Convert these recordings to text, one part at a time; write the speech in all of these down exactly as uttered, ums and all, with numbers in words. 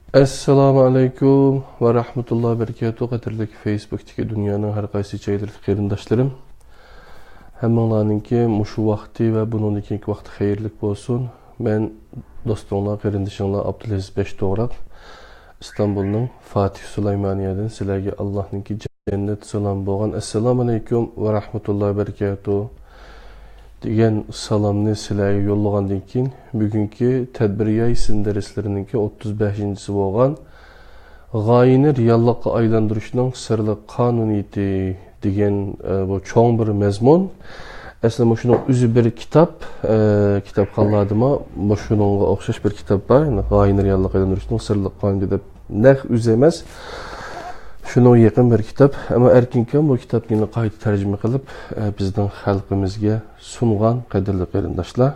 ئەسسالامۇ ئەلەيكۇم ۋە رەھمەتۇللاھى ۋە بەرىكاتۇھ. قەدىرلىك فېيسبۇكتىكى دۇنيانىڭ ھەر قايسى جايلىرىدىكى قېرىنداشلىرىم. ھەممىڭلارنىڭكى مۇشۇ ۋاقتى ۋە بۇنىڭدىن كېيىنكى ۋاقتى خەيرلىك بولسۇن. مەن دوستۇڭلار، قېرىندىشىڭلار ئابدۇلئەزىز بەشتوغراق، ئىستانبۇلنىڭ فاتىھ سۇلايمانىيەدىن سىلەرگە ئاللاھنىڭكى جەننەت سالامى بولغان ئەسسالامۇ ئەلەيكۇم ۋە رەھمەتۇللاھى ۋە بەرىكاتۇھ دېگەن سالامنى سىلەرگە يوللىغاندىن كېيىن، بۈگۈنكى تەدبىر ياي سىن دەرسلىرىنىڭكى ئوتتۇز بەشىنچىسى بولغان غايىنى رېئاللىققا ئايلاندۇرۇشنىڭ سىرلىق قانۇنىيىتى دېگەن، ئە، بۇ چوڭ بىر مەزمۇن. ئەسلى مۇشۇنىڭ ئۆزى بىر كىتاب، ئە، كىتابخانلاردىمۇ مۇشۇنىڭغا ئوخشاش بىر كىتاب بار. يەنى غايىنى رېئاللىققا ئايلاندۇرۇشنىڭ سىرلىق قانۇنىيىتى دەپ نەق ئۆزى ئەمەس. شۇنىڭغا يېقىن بىر كىتاب. ئەمما ئەركىنكام بۇ كىتابنى يەنە قايتا تەرجىمە قىلىپ، ئە، بىزنىڭ خەلقىمىزگە سۇنغان، قەدىرلىك قېرىنداشلار.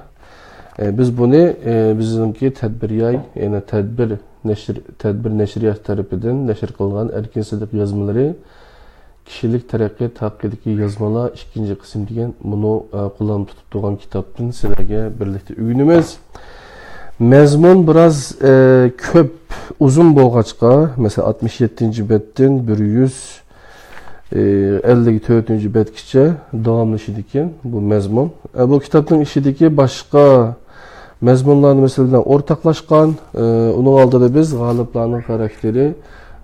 ئە، بىز بۇنى، ئە، بىزنىڭكى تەدبىر ياي، يەنى تەدبىر نەشر، تەدبىر نەشرىياتى تەرىپىدىن نەشر قىلغان ئەركىن سىدىق يازمىلىرى، كىشىلىك تەرەققىيات ھەققىدىكى يازمىلار، ئىككىنچى قىسىم دېگەن مۇنۇ، ئە، قولۇمدا تۇتۇپ تۇرغان كىتابتىن سىلەرگە بىرلىكتە ئۆگىنىمىز. مەزمۇن بىراز، ئە، كۆپ، ئۇزۇن بولغاچقا، مەسىلەن، ئاتمىش يەتتىنچى بەتتىن بىر يۈز ئەللىك تۆتىنچى بەتكىچە داۋاملىشىدىكەن بۇ مەزمۇن. ئە، بۇ كىتابنىڭ ئىچىدىكى باشقا مەزمۇنلارنى مەسىلەن بىلەن ئورتاقلاشقان. ئە، ئۇنىڭ ئالدىدا بىز غالىپلارنىڭ خاراكتېرى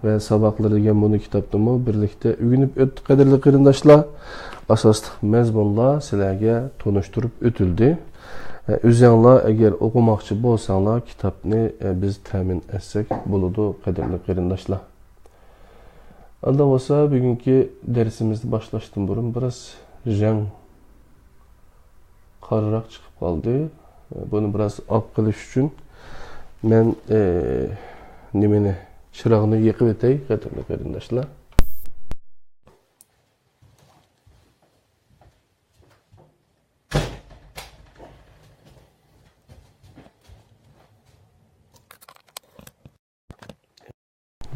ۋە ساۋاقلىرى دېگەن مۇنۇ كىتابنىمۇ بىرلىكتە ئۆگىنىپ ئۆتتۇق، قەدىرلىك قېرىنداشلار. ئاساسلىق مەزمۇنلار سىلەرگە تونۇشتۇرۇپ ئۆتۈلدى. ئە، ئۆزەڭلار ئەگەر ئوقۇماقچى بولساڭلار، كىتابنى، ئە، بىز تەمىن ئەتسەك بولىدۇ، قەدىرلىك قېرىنداشلار. ئاندا بولسا، بۈگۈنكى دەرسىمىزنى باشلاشتىن بۇرۇن بىراز رەڭ قارىراق چىقىپ قالدى. بۇنى بىراز ئاق قىلىش ئۈچۈن مەن، ئە، نېمىنى، چىراغنى يېقىۋېتەي، قەدىرلىك قېرىنداشلار.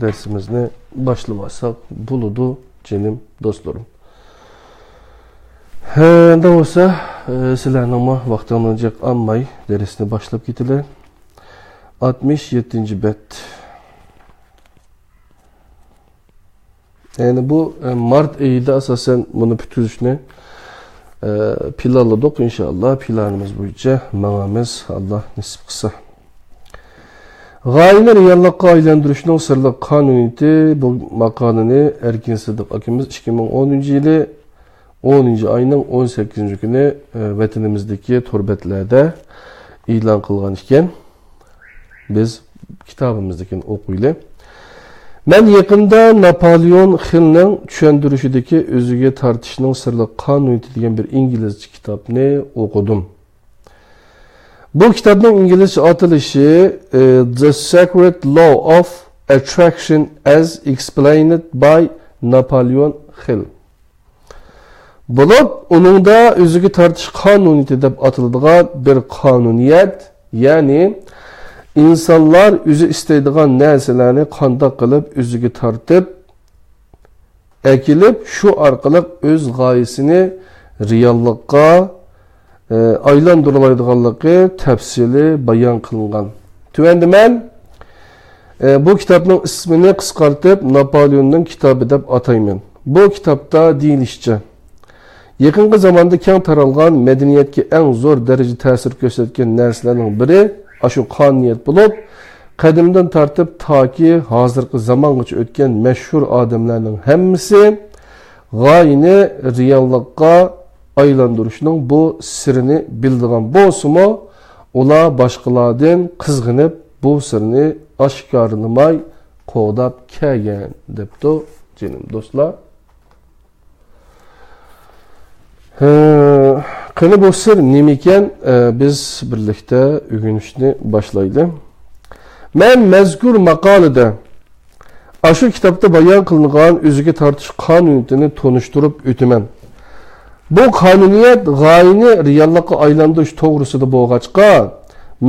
دەرسىمىزنى باشلىۋالساق بولىدۇ، جېنىم دوستلىرىم. ھە، ئەمدى بولسا، ئە، سىلەرنىڭمۇ ۋاقتىڭلارنى جىق ئالماي دەرسنى باشلاپ كېتىلى. ئاتمىش يەتتىنچى بەت. يەنى بۇ، ئە، مارت ئېيىدا ئاساسەن بۇنى پۈتكۈزۈشنى، ئە، پىلانلىدۇق. ئىنشائاللا، پىلانىمىز بويىچە ماڭىمىز، ئاللا نېسىپ قىلسا. غايىنى رېئاللىققا ئايلاندۇرۇشنىڭ سىرلىق قانۇنىيىتى، بۇ ماقالىنى ئەركىن سىدىق ئاكىمىز ئىككى مىڭ ئونىنچى يىلى ئونىنچى ئاينىڭ ئون سەككىزىنچى كۈنى، ئە، ۋەتىنىمىزدىكى تور بەتلەردە ئېلان قىلغان ئىكەن. بىز كىتابىمىزدىكىنى ئوقۇيلى. مەن يېقىندا ناپالېئون خىلنىڭ چۈشەندۈرۈشىدىكى ئۆزىگە تارتىشنىڭ سىرلىق قانۇنىيىتى دېگەن بىر ئىنگلىزچە كىتابنى ئوقۇدۇم. بۇ كىتابنىڭ ئىنگلىزچە ئاتىلىشى، ئى، The Secret Law of Attraction as Explained by Napoleon Hill بولۇپ، ئۇنىڭدا ئۆزىگە تارتىش قانۇنىيىتى دەپ ئاتىلىدىغان بىر قانۇنىيەت، يەنى ئىنسانلار ئۆزى ئىستەيدىغان نەرسىلەرنى قانداق قىلىپ ئۆزىگە تارتىپ، ئەكېلىپ، شۇ ئارقىلىق ئۆز غايىسىنى رېئاللىققا، ئە، ئايلاندۇرالايدىغانلىقى تەپسىلىي بايان قىلىنغان. تۆۋەندە مەن، ئە، بۇ كىتابنىڭ ئىسمىنى قىسقارتىپ ناپالېئوننىڭ كىتابى دەپ ئاتايمەن. بۇ كىتابتا دېيىلىشىچە، يېقىنقى زاماندا كەڭ تارالغان مەدەنىيەتكە ئەڭ زور دەرىجىدە تەسىر كۆرسەتكەن نەرسىلەرنىڭ بىرى ئاشۇ قانۇنىيەت بولۇپ، قەدىمدىن تارتىپ تاكى ھازىرقى زامانغىچە ئۆتكەن مەشھۇر ئادەملەرنىڭ ھەممىسى غايىنى رېئاللىققا ئايلاندۇرۇشنىڭ بۇ سىرىنى بىلىدىغان بولسىمۇ، ئۇلار باشقىلاردىن قىزغىنىپ، بۇ سىرنى ئاشكارىلىماي قوغداپ كەلگەن، دەپتۇ، جېنىم دوستلار. ھە، قېنى بۇ سىر نېمىكەن؟ ئە، بىز بىرلىكتە ئۆگىنىشنى باشلايلى. مەن مەزكۇر ماقالىدە ئاشۇ كىتابتا بايان قىلىنغان ئۆزىگە تارتىش قانۇنىيىتىنى تونۇشتۇرۇپ ئۆتىمەن. بۇ قانۇنىيەت غايىنى رېئاللىققا ئايلاندۇرۇش توغرىسىدا بولغاچقا،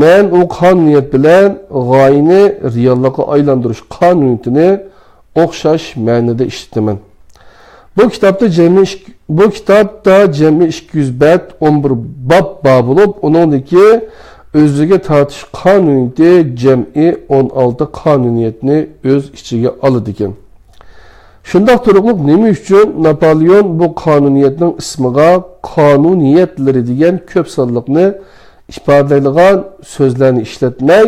مەن ئۇ قانۇنىيەت بىلەن غايىنى رېئاللىققا ئايلاندۇرۇش قانۇنىيىتىنى ئوخشاش مەنىدە ئىشلىتىمەن. بۇ كىتابتا جەمئىي ئىك-، بۇ كىتابتا جەمئىي ئىككى يۈز بەت، ئون بىر باب بار بولۇپ، ئۇنىڭدىكى ئۆزىگە تارتىش قانۇنىيىتى جەمئىي ئون ئالتە قانۇنىيەتنى ئۆز ئىچىگە ئالىدىكەن. شۇنداق تۇرۇقلۇق نېمە ئۈچۈن ناپالېئون بۇ قانۇنىيەتنىڭ ئىسمىغا قانۇنىيەتلىرى دېگەن كۆپ سانلىقنى ئىپادىلەيدىغان سۆزلەرنى ئىشلەتمەي،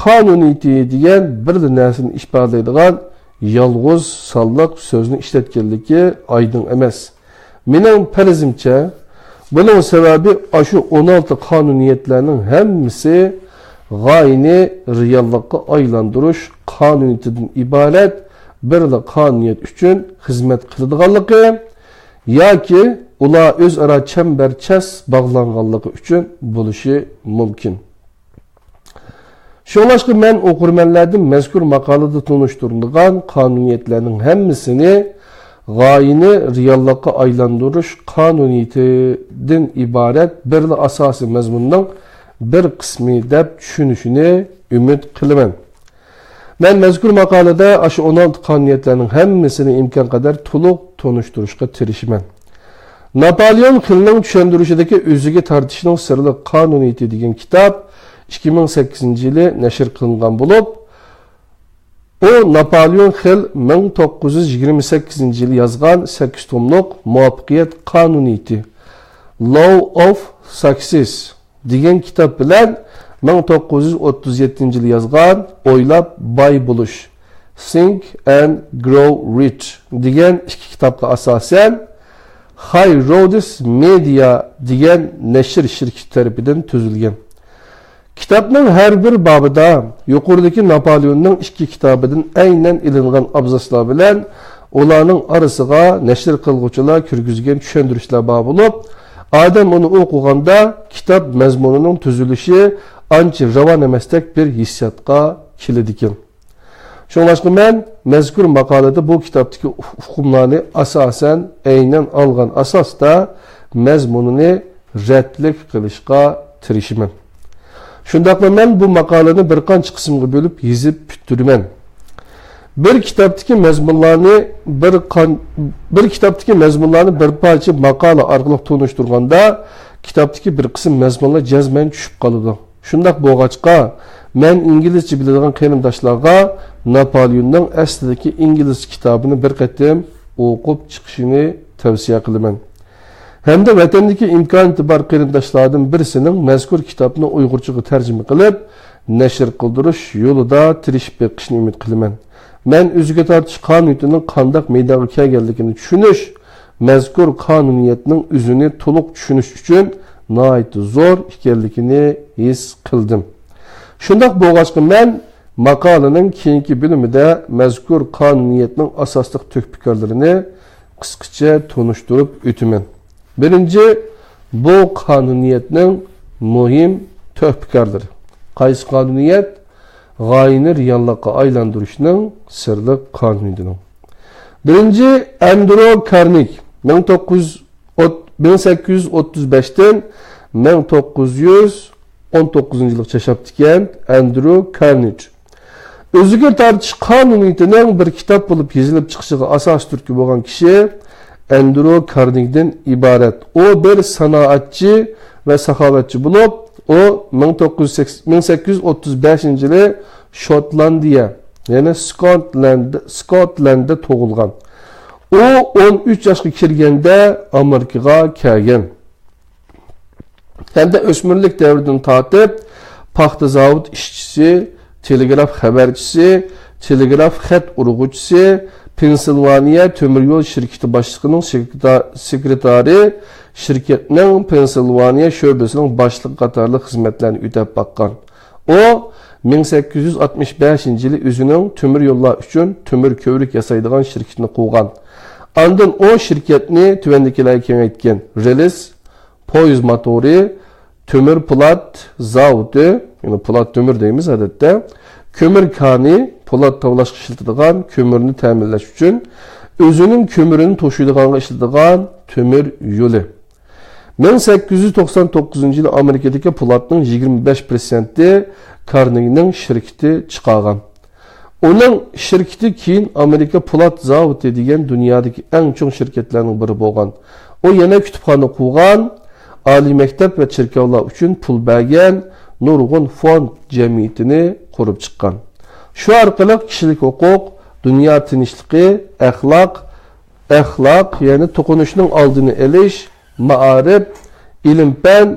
قانۇنىيىتى دېگەن بىرلا نەرسىنى ئىپادىلەيدىغان يالغۇز سانلىق سۆزنى ئىشلەتكەنلىكى ئايدىڭ ئەمەس. مېنىڭ پەرىزىمچە، بۇنىڭ سەۋەبى ئاشۇ ئون ئالتە قانۇنىيەتلەرنىڭ ھەممىسى غايىنى رېئاللىققا ئايلاندۇرۇش قانۇنىيىتىدىن ئىبارەت بىرلا قانۇنىيەت ئۈچۈن خىزمەت قىلىدىغانلىقى ياكى ئۇلار ئۆزئارا چەمبەرچاس باغلانغانلىقى ئۈچۈن بولۇشى مۇمكىن. شۇڭلاشقا مەن ئوقۇرمەنلەردىن مەزكۇر ماقالىدە تونۇشتۇرۇلغان قانۇنىيەتلەرنىڭ ھەممىسىنى غايىنى رېئاللىققا ئايلاندۇرۇش قانۇنىيىتىدىن ئىبارەت بىرلا ئاساسىي مەزمۇننىڭ بىر قىسمى دەپ چۈشىنىشىنى ئۈمىد قىلىمەن. مەن مەزكۇر ماقالىدە ئاشۇ ئون ئالتە قانۇنىيەتلەرنىڭ ھەممىسىنى ئىمكانقەدەر تولۇق تونۇشتۇرۇشقا تىرىشىمەن. ناپالېئون خىلنىڭ چۈشەندۈرۈشىدىكى ئۆزىگە تارتىشنىڭ سىرلىق قانۇنىيىتى دېگەن كىتاب ئىككى مىڭ سەككىزىنچى يىلى نەشر قىلىنغان بولۇپ، ئۇ ناپالېئون خىل مىڭ توققۇز يۈز يىگىرمە سەككىزىنچى يىلى يازغان سەككىز توملۇق مۇۋەپپەقىيەت قانۇنىيىتى، Law of Success، دېگەن كىتاب بىلەن مىڭ توققۇز يۈز ئوتتۇز يەتتىنچى يىلى يازغان ئويلاپ باي بولۇش، Think and Grow Rich، دېگەن ئىككى كىتابقا ئاساسەن، خاي رودس مېدىيا دېگەن نەشر شىركىتى تەرىپىدىن تۈزۈلگەن. كىتابنىڭ ھەر بىر بابىدا يۇقىرىدىكى ناپالېئوننىڭ ئىككى كىتابىدىن ئەينەن ئېلىنغان ئابزاسلار بىلەن ئۇلارنىڭ ئارىسىغا نەشر قىلغۇچىلار كىرگۈزگەن چۈشەندۈرۈشلەر بار بولۇپ، ئادەم ئۇنى ئوقۇغاندا كىتاب مەزمۇنىنىڭ تۈزۈلۈشى ئانچە راۋان ئەمەستەك بىر ھېسسىياتقا كېلىدىكەن. شۇڭلاشقا مەن مەزكۇر ماقالىدە بۇ كىتابتىكى ئۇقۇملارنى ئاساسەن ئەينەن ئالغان ئاساستا مەزمۇنىنى رەتلىك قىلىشقا تىرىشىمەن. شۇنداقلا مەن بۇ ماقالىنى بىر قانچە قىسىمغا بۆلۈپ يېزىپ پۈتتۈرىمەن. بىر كىتابتىكى مەزمۇنلارنى بىر قان-، بىر كىتابتىكى مەزمۇنلارنى بىر پارچە ماقالە ئارقىلىق تونۇشتۇرغاندا، كىتابتىكى بىر قىسىم مەزمۇنلار جەزمەن چۈشۈپ قالىدۇ. شۇنداق بولغاچقا، مەن ئىنگلىزچە بىلىدىغان قېرىنداشلارغا ناپالېئوننىڭ ئەسلىدىكى ئىنگلىزچە كىتابىنى بىر قېتىم ئوقۇپ چىقىشىنى تەۋسىيە قىلىمەن. ھەمدە ۋەتەندىكى ئىمكانىيىتى بار قېرىنداشلاردىن بىرسىنىڭ مەزكۇر كىتابنى ئۇيغۇرچىغا تەرجىمە قىلىپ، نەشر قىلدۇرۇش يولىدا تىرىشىپ بېقىشىنى ئۈمىد قىلىمەن. مەن ئۆزىگە تارتىش قانۇنىيىتىنىڭ قانداق مەيدانغا كەلگەنلىكىنى چۈشىنىش، مەزكۇر قانۇنىيەتنىڭ ئۆزىنى تولۇق چۈشىنىش ئۈچۈن ناھايىتى زور ئىكەنلىكىنى ھېس قىلدىم. شۇنداق بولغاچقا، مەن ماقالىنىڭ كېيىنكى بۆلۈمىدە مەزكۇر قانۇنىيەتنىڭ ئاساسلىق تۆھپىكارلىرىنى قىسقىچە تونۇشتۇرۇپ ئۆتىمەن. بىرىنچى، بۇ قانۇنىيەتنىڭ مۇھىم تۆھپىكارلىرى. قايسى قانۇنىيەت؟ غايىنى رېئاللىققا ئايلاندۇرۇشنىڭ سىرلىق قانۇنىيىتىنىڭ. بىرىنچى، ئەندرو كارنېگى، مىڭ توققۇز يۈز، مىڭ سەككىز يۈز ئوتتۇز بەشتىن مىڭ توققۇز يۈز ئون توققۇزىنچى يىللىق ياشاپتىكەن، ئەندرو كارنېگى. ئۆزىگە تارتىش قانۇنىيىتىنىڭ بىر كىتاب بولۇپ يېزىلىپ چىقىشىغا ئاساسىي تۈرتكە بولغان كىشى ئەندرو كارنېگدىن ئىبارەت. ئۇ بىر سانائەتچى ۋە ساخاۋەتچى بولۇپ، ئۇ مىڭ توققۇز يۈز سەككىز، مىڭ سەككىز يۈز ئوتتۇز بەشىنچى يىلى شوتلاندىيە، يەنى سكوتلەند، سكوتلەنددە تۇغۇلغان. ئۇ ئون ئۈچ ياشقا كىرگەندە ئامېرىكىغا كەلگەن. ھەمدە ئۆسمۈرلۈك دەۋرىدىن تارتىپ پاختا زاۋۇت ئىشچىسى، تېلېگراف خەۋەرچىسى، تېلېگراف خەت ئۇرغۇچىسى، پېنسىلۋانىيە تۆمۈر يول شىركىتى باشلىقىنىڭ سېكرېتا-، سېكرېتارى، شىركەتنىڭ پېنسىلۋانىيە شۆبىسىنىڭ باشلىقى قاتارلىق خىزمەتلەرنى ئۆتەپ باققان. ئۇ مىڭ سەككىز يۈز ئاتمىش بەشىنچى يىلى ئۆزىنىڭ تۆمۈر يوللار ئۈچۈن تۆمۈر كۆۋرۈك ياسايدىغان شىركىتىنى قۇرغان. ئاندىن ئۇ شىركەتنى تۆۋەندىكىلەرگە كېڭەيتكەن: رېلىس، پويىز موتورى، تۆمۈر پولات زاۋۇتى، يەنى پولات تۆمۈر دەيمىز ئادەتتە، كۆمۈر كانى، پولات تاۋلاشقا ئىشلىتىدىغان كۆمۈرنى تەمىنلەش ئۈچۈن، ئۆزىنىڭ كۆمۈرىنى توشۇيدىغانغا ئىشلىتىدىغان تۆمۈر يولى. مىڭ سەككىز يۈز توقسان توققۇزىنچى يىلى ئامېرىكىدىكى پولاتنىڭ يىگىرمە بەش پىرسەنتى كارنېگنىڭ شىركىتى چىقارغان. ئۇنىڭ شىركىتى كېيىن ئامېرىكا پولات زاۋۇتى دېگەن دۇنيادىكى ئەڭ چوڭ شىركەتلەرنىڭ بىرى بولغان. ئۇ يەنە كۇتۇپخانا قۇرغان، ئالىي مەكتەپ ۋە چېركاۋلار ئۈچۈن پۇل بەرگەن، نۇرغۇن فوند جەمئىيىتىنى قۇرۇپ چىققان. شۇ ئارقىلىق كىشىلىك ھوقۇق، دۇنيا تىنچلىقى، ئەخلاق، ئەخلاق، يەنى توقۇنۇشنىڭ ئالدىنى ئېلىش، مائارىپ، ئىلىم-پەن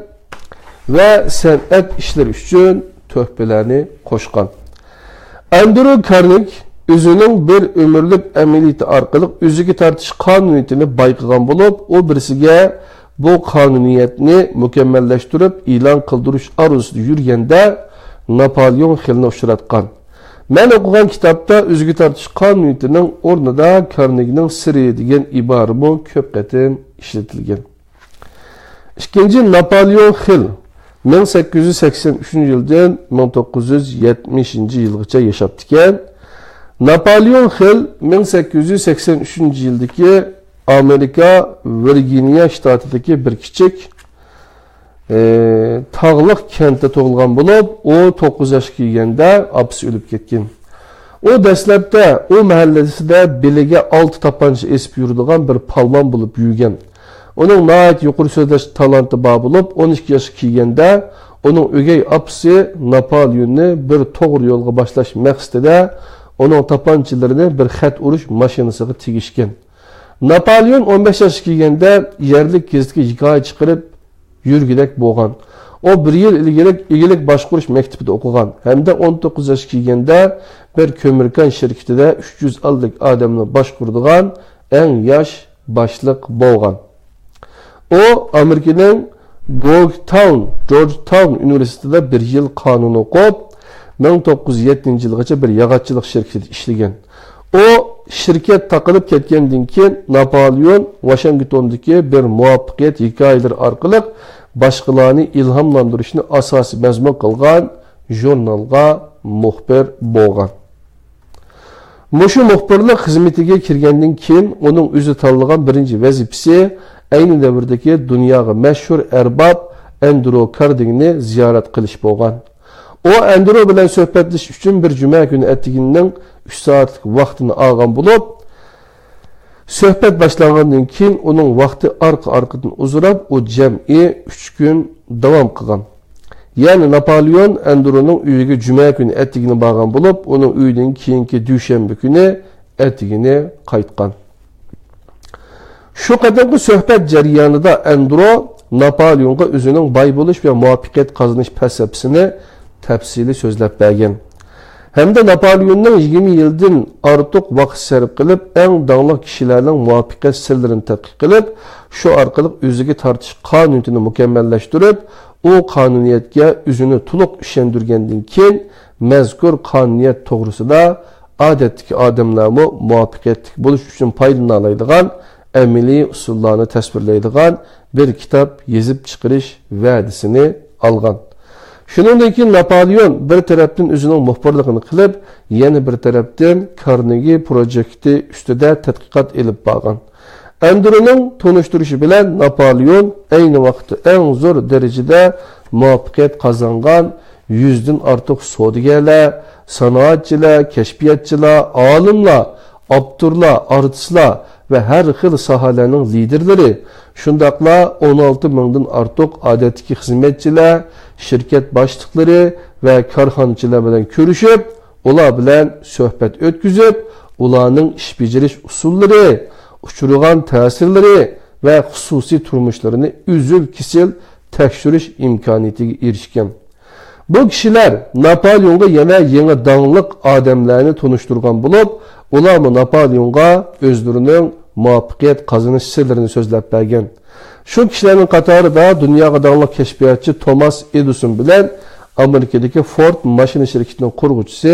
ۋە سەنئەت ئىشلىرى ئۈچۈن تۆھپىلەرنى قوشقان. ئەندرو كارنېگ ئۆزىنىڭ بىر ئۆمۈرلۈك ئەمەلىيىتى ئارقىلىق ئۆزىگە تارتىش قانۇنىيىتىنى بايقىغان بولۇپ، ئۇ بىرسىگە بۇ قانۇنىيەتنى مۇكەممەللەشتۈرۈپ ئېلان قىلدۇرۇش ئارزۇسىدا يۈرگەندە، ناپالېئون خىلنى ئۇچراتقان. مەن ئوقۇغان كىتابتا ئۆزىگە تارتىش قانۇنىيىتىنىڭ ئورنىدا كارنېگنىڭ سىرى دېگەن ئىبارىمۇ كۆپ قېتىم ئىشلىتىلگەن. ئىككىنچى ناپالېئون خىل مىڭ سەككىز يۈز سەكسەن ئۈچىنچى يىلدىن مىڭ توققۇز يۈز يەتمىشىنچى يىلغىچە ياشاپتىكەن. ناپالېئون خىل مىڭ سەككىز يۈز سەكسەن ئۈچىنچى يىلدىكى ئامېرىكا ۋىرگىنىيە شتاتىدىكى بىر كىچىك، ئى، تاغلىق كەنتتە تۇغۇلغان بولۇپ، ئۇ توققۇز ياشقا كىرگەندە ئاپىسى ئۆلۈپ كەتكەن. ئۇ دەسلەپتە ئۇ مەھەللىسىدە بېلىگە ئالتە تاپانچا ئېسىپ يۈرىدىغان بىر پالۋان بولۇپ يۈرگەن. ئۇنىڭ ناھايىتى يۇقىرى سۆزلەش تالانتى بار بولۇپ، ئون ئىككى ياشقا كىرگەندە ئۇنىڭ ئۆگەي ئاپىسى ناپالېئوننى بىر توغرا يولغا باشلاش مەقسىتىدە ئۇنىڭ تاپانچىلىرىنى بىر خەت ئۇرۇش ماشىنىسىغا تېگىشكەن. ناپالېئون ئون بەش ياشقا كىرگەندە يەرلىك گېزىتكە ھېكايە چىقىرىپ يۈرگۈدەك بولغان. ئۇ بىر يىل ئىلگىرىلىك ئىگىلىك باشقۇرۇش مەكتىپىدە ئوقۇغان ھەمدە ئون توققۇز ياشقا كىرگەندە بىر كۆمۈركان شىركىتىدە ئۈچ يۈز ئەللىك ئادەمنى باشقۇرىدىغان ئەڭ ياش باشلىق بولغان. ئۇ ئامېرىكىنىڭ گورگتاۋن، جورجتاۋن ئۇنىۋېرسىتېتىدا بىر يىل قانۇن ئوقۇپ، مىڭ توققۇز يۈز يەتتىنچى يىلغىچە بىر ياغاچچىلىق شىركىتىدە ئىشلىگەن. ئۇ شىركەت تاقىلىپ كەتكەندىن كېيىن، ناپالېئون ۋاشىنگتوندىكى بىر مۇۋەپپەقىيەت ھېكايىلىرى ئارقىلىق باشقىلارنى ئىلھاملاندۇرۇشنى ئاساسىي مەزمۇن قىلغان ژۇرنالغا مۇخبىر بولغان. مۇشۇ مۇخبىرلىق خىزمىتىگە كىرگەندىن كېيىن، ئۇنىڭ ئۆزى تاللىغان بىرىنچى ۋەزىپىسى ئەينى دەۋردىكى دۇنياغا مەشھۇر ئەرباب ئەندرو كاردىگنى زىيارەت قىلىش بولغان. ئۇ ئەندرو بىلەن سۆھبەتلىشىش ئۈچۈن بىر جۈمە كۈنى ئەتىگىنىنىڭ ئۈچ سائەتلىك ۋاقتىنى ئالغان بولۇپ، سۆھبەت باشلانغاندىن كېيىن ئۇنىڭ ۋاقتى ئارقا-ئارقىدىن ئۇزىراپ، ئۇ جەمئىي ئۈچ كۈن داۋام قىلغان. يەنى ناپالېئون ئەندرونىڭ ئۆيىگە جۈمە كۈنى ئەتىگىنى بارغان بولۇپ، ئۇنىڭ ئۆيىدىن كېيىنكى دۈشەنبە كۈنى ئەتىگىنى قايتقان. شۇ قېتىمقى سۆھبەت جەريانىدا ئەندرو ناپالېئونغا ئۆزىنىڭ باي بولۇش ۋە مۇۋەپپەقىيەت قازىنىش پەلسەپىسىنى تەپسىلىي سۆزلەپ بەرگەن ھەمدە ناپالېئوننىڭ يىگىرمە يىلدىن ئارتۇق ۋاقىت سەرپ قىلىپ، ئەڭ داڭلىق كىشىلەرنىڭ مۇۋەپپەقىيەت سىرلىرىنى تەتقىق قىلىپ، شۇ ئارقىلىق ئۆزىگە تارتىش قانۇنىيىتىنى مۇكەممەللەشتۈرۈپ، ئۇ قانۇنىيەتكە ئۆزىنى تولۇق ئىشەندۈرگەندىن كېيىن، مەزكۇر قانۇنىيەت توغرىسىدا ئادەتتىكى ئادەملەرمۇ مۇۋەپپەقىيەتلىك بولۇش ئۈچۈن پايدىلىنالايدىغان ئەمەلىي ئۇسۇللارنى تەسۋىرلەيدىغان بىر كىتاب يېزىپ چىقىرىش ۋەدىسىنى ئالغان. شۇنىڭدىن كېيىن ناپالېئون بىر تەرەپتىن ئۆزىنىڭ مۇخبىرلىقىنى قىلىپ، يەنە بىر تەرەپتىن كارنېگى پروجېكتى ئۈستىدە تەتقىقات ئېلىپ بارغان. ئەندرونىڭ تونۇشتۇرۇشى بىلەن ناپالېئون ئەينى ۋاقىتتا ئەڭ زور دەرىجىدە مۇۋەپپەقىيەت قازانغان يۈزدىن ئارتۇق سودىگەرلەر، سانائەتچىلەر، كەشپىياتچىلار، ئالىملار، ئاپتورلار، ئارتىسلار ۋە ھەر خىل ساھەلەرنىڭ لىدىرلىرى، شۇنداقلا ئون ئالتە مىڭدىن ئارتۇق ئادەتتىكى خىزمەتچىلەر، شىركەت باشلىقلىرى ۋە كارخانىچىلار بىلەن كۆرۈشۈپ، ئۇلار بىلەن سۆھبەت ئۆتكۈزۈپ، ئۇلارنىڭ ئىش بېجىرىش ئۇسۇللىرى، ئۇچرىغان تەسىرلىرى ۋە خۇسۇسىي تۇرمۇشلىرىنى ئۈزۈل-كېسىل تەكشۈرۈش ئىمكانىيىتىگە ئېرىشكەن. بۇ كىشىلەر ناپالېئونغا يەنە يېڭى داڭلىق ئادەملەرنى تونۇشتۇرغان بولۇپ، ئۇلارمۇ ناپالېئونغا ئۆزلىرىنىڭ مۇۋەپپەقىيەت قازىنىش سىرلىرىنى سۆزلەپ بەرگەن. شۇ كىشىلەرنىڭ قاتارىدا دۇنياغا داڭلىق كەشپىياتچى توماس ئېدىسون بىلەن ئامېرىكىدىكى فورد ماشىنا شىركىتىنىڭ قۇرغۇچىسى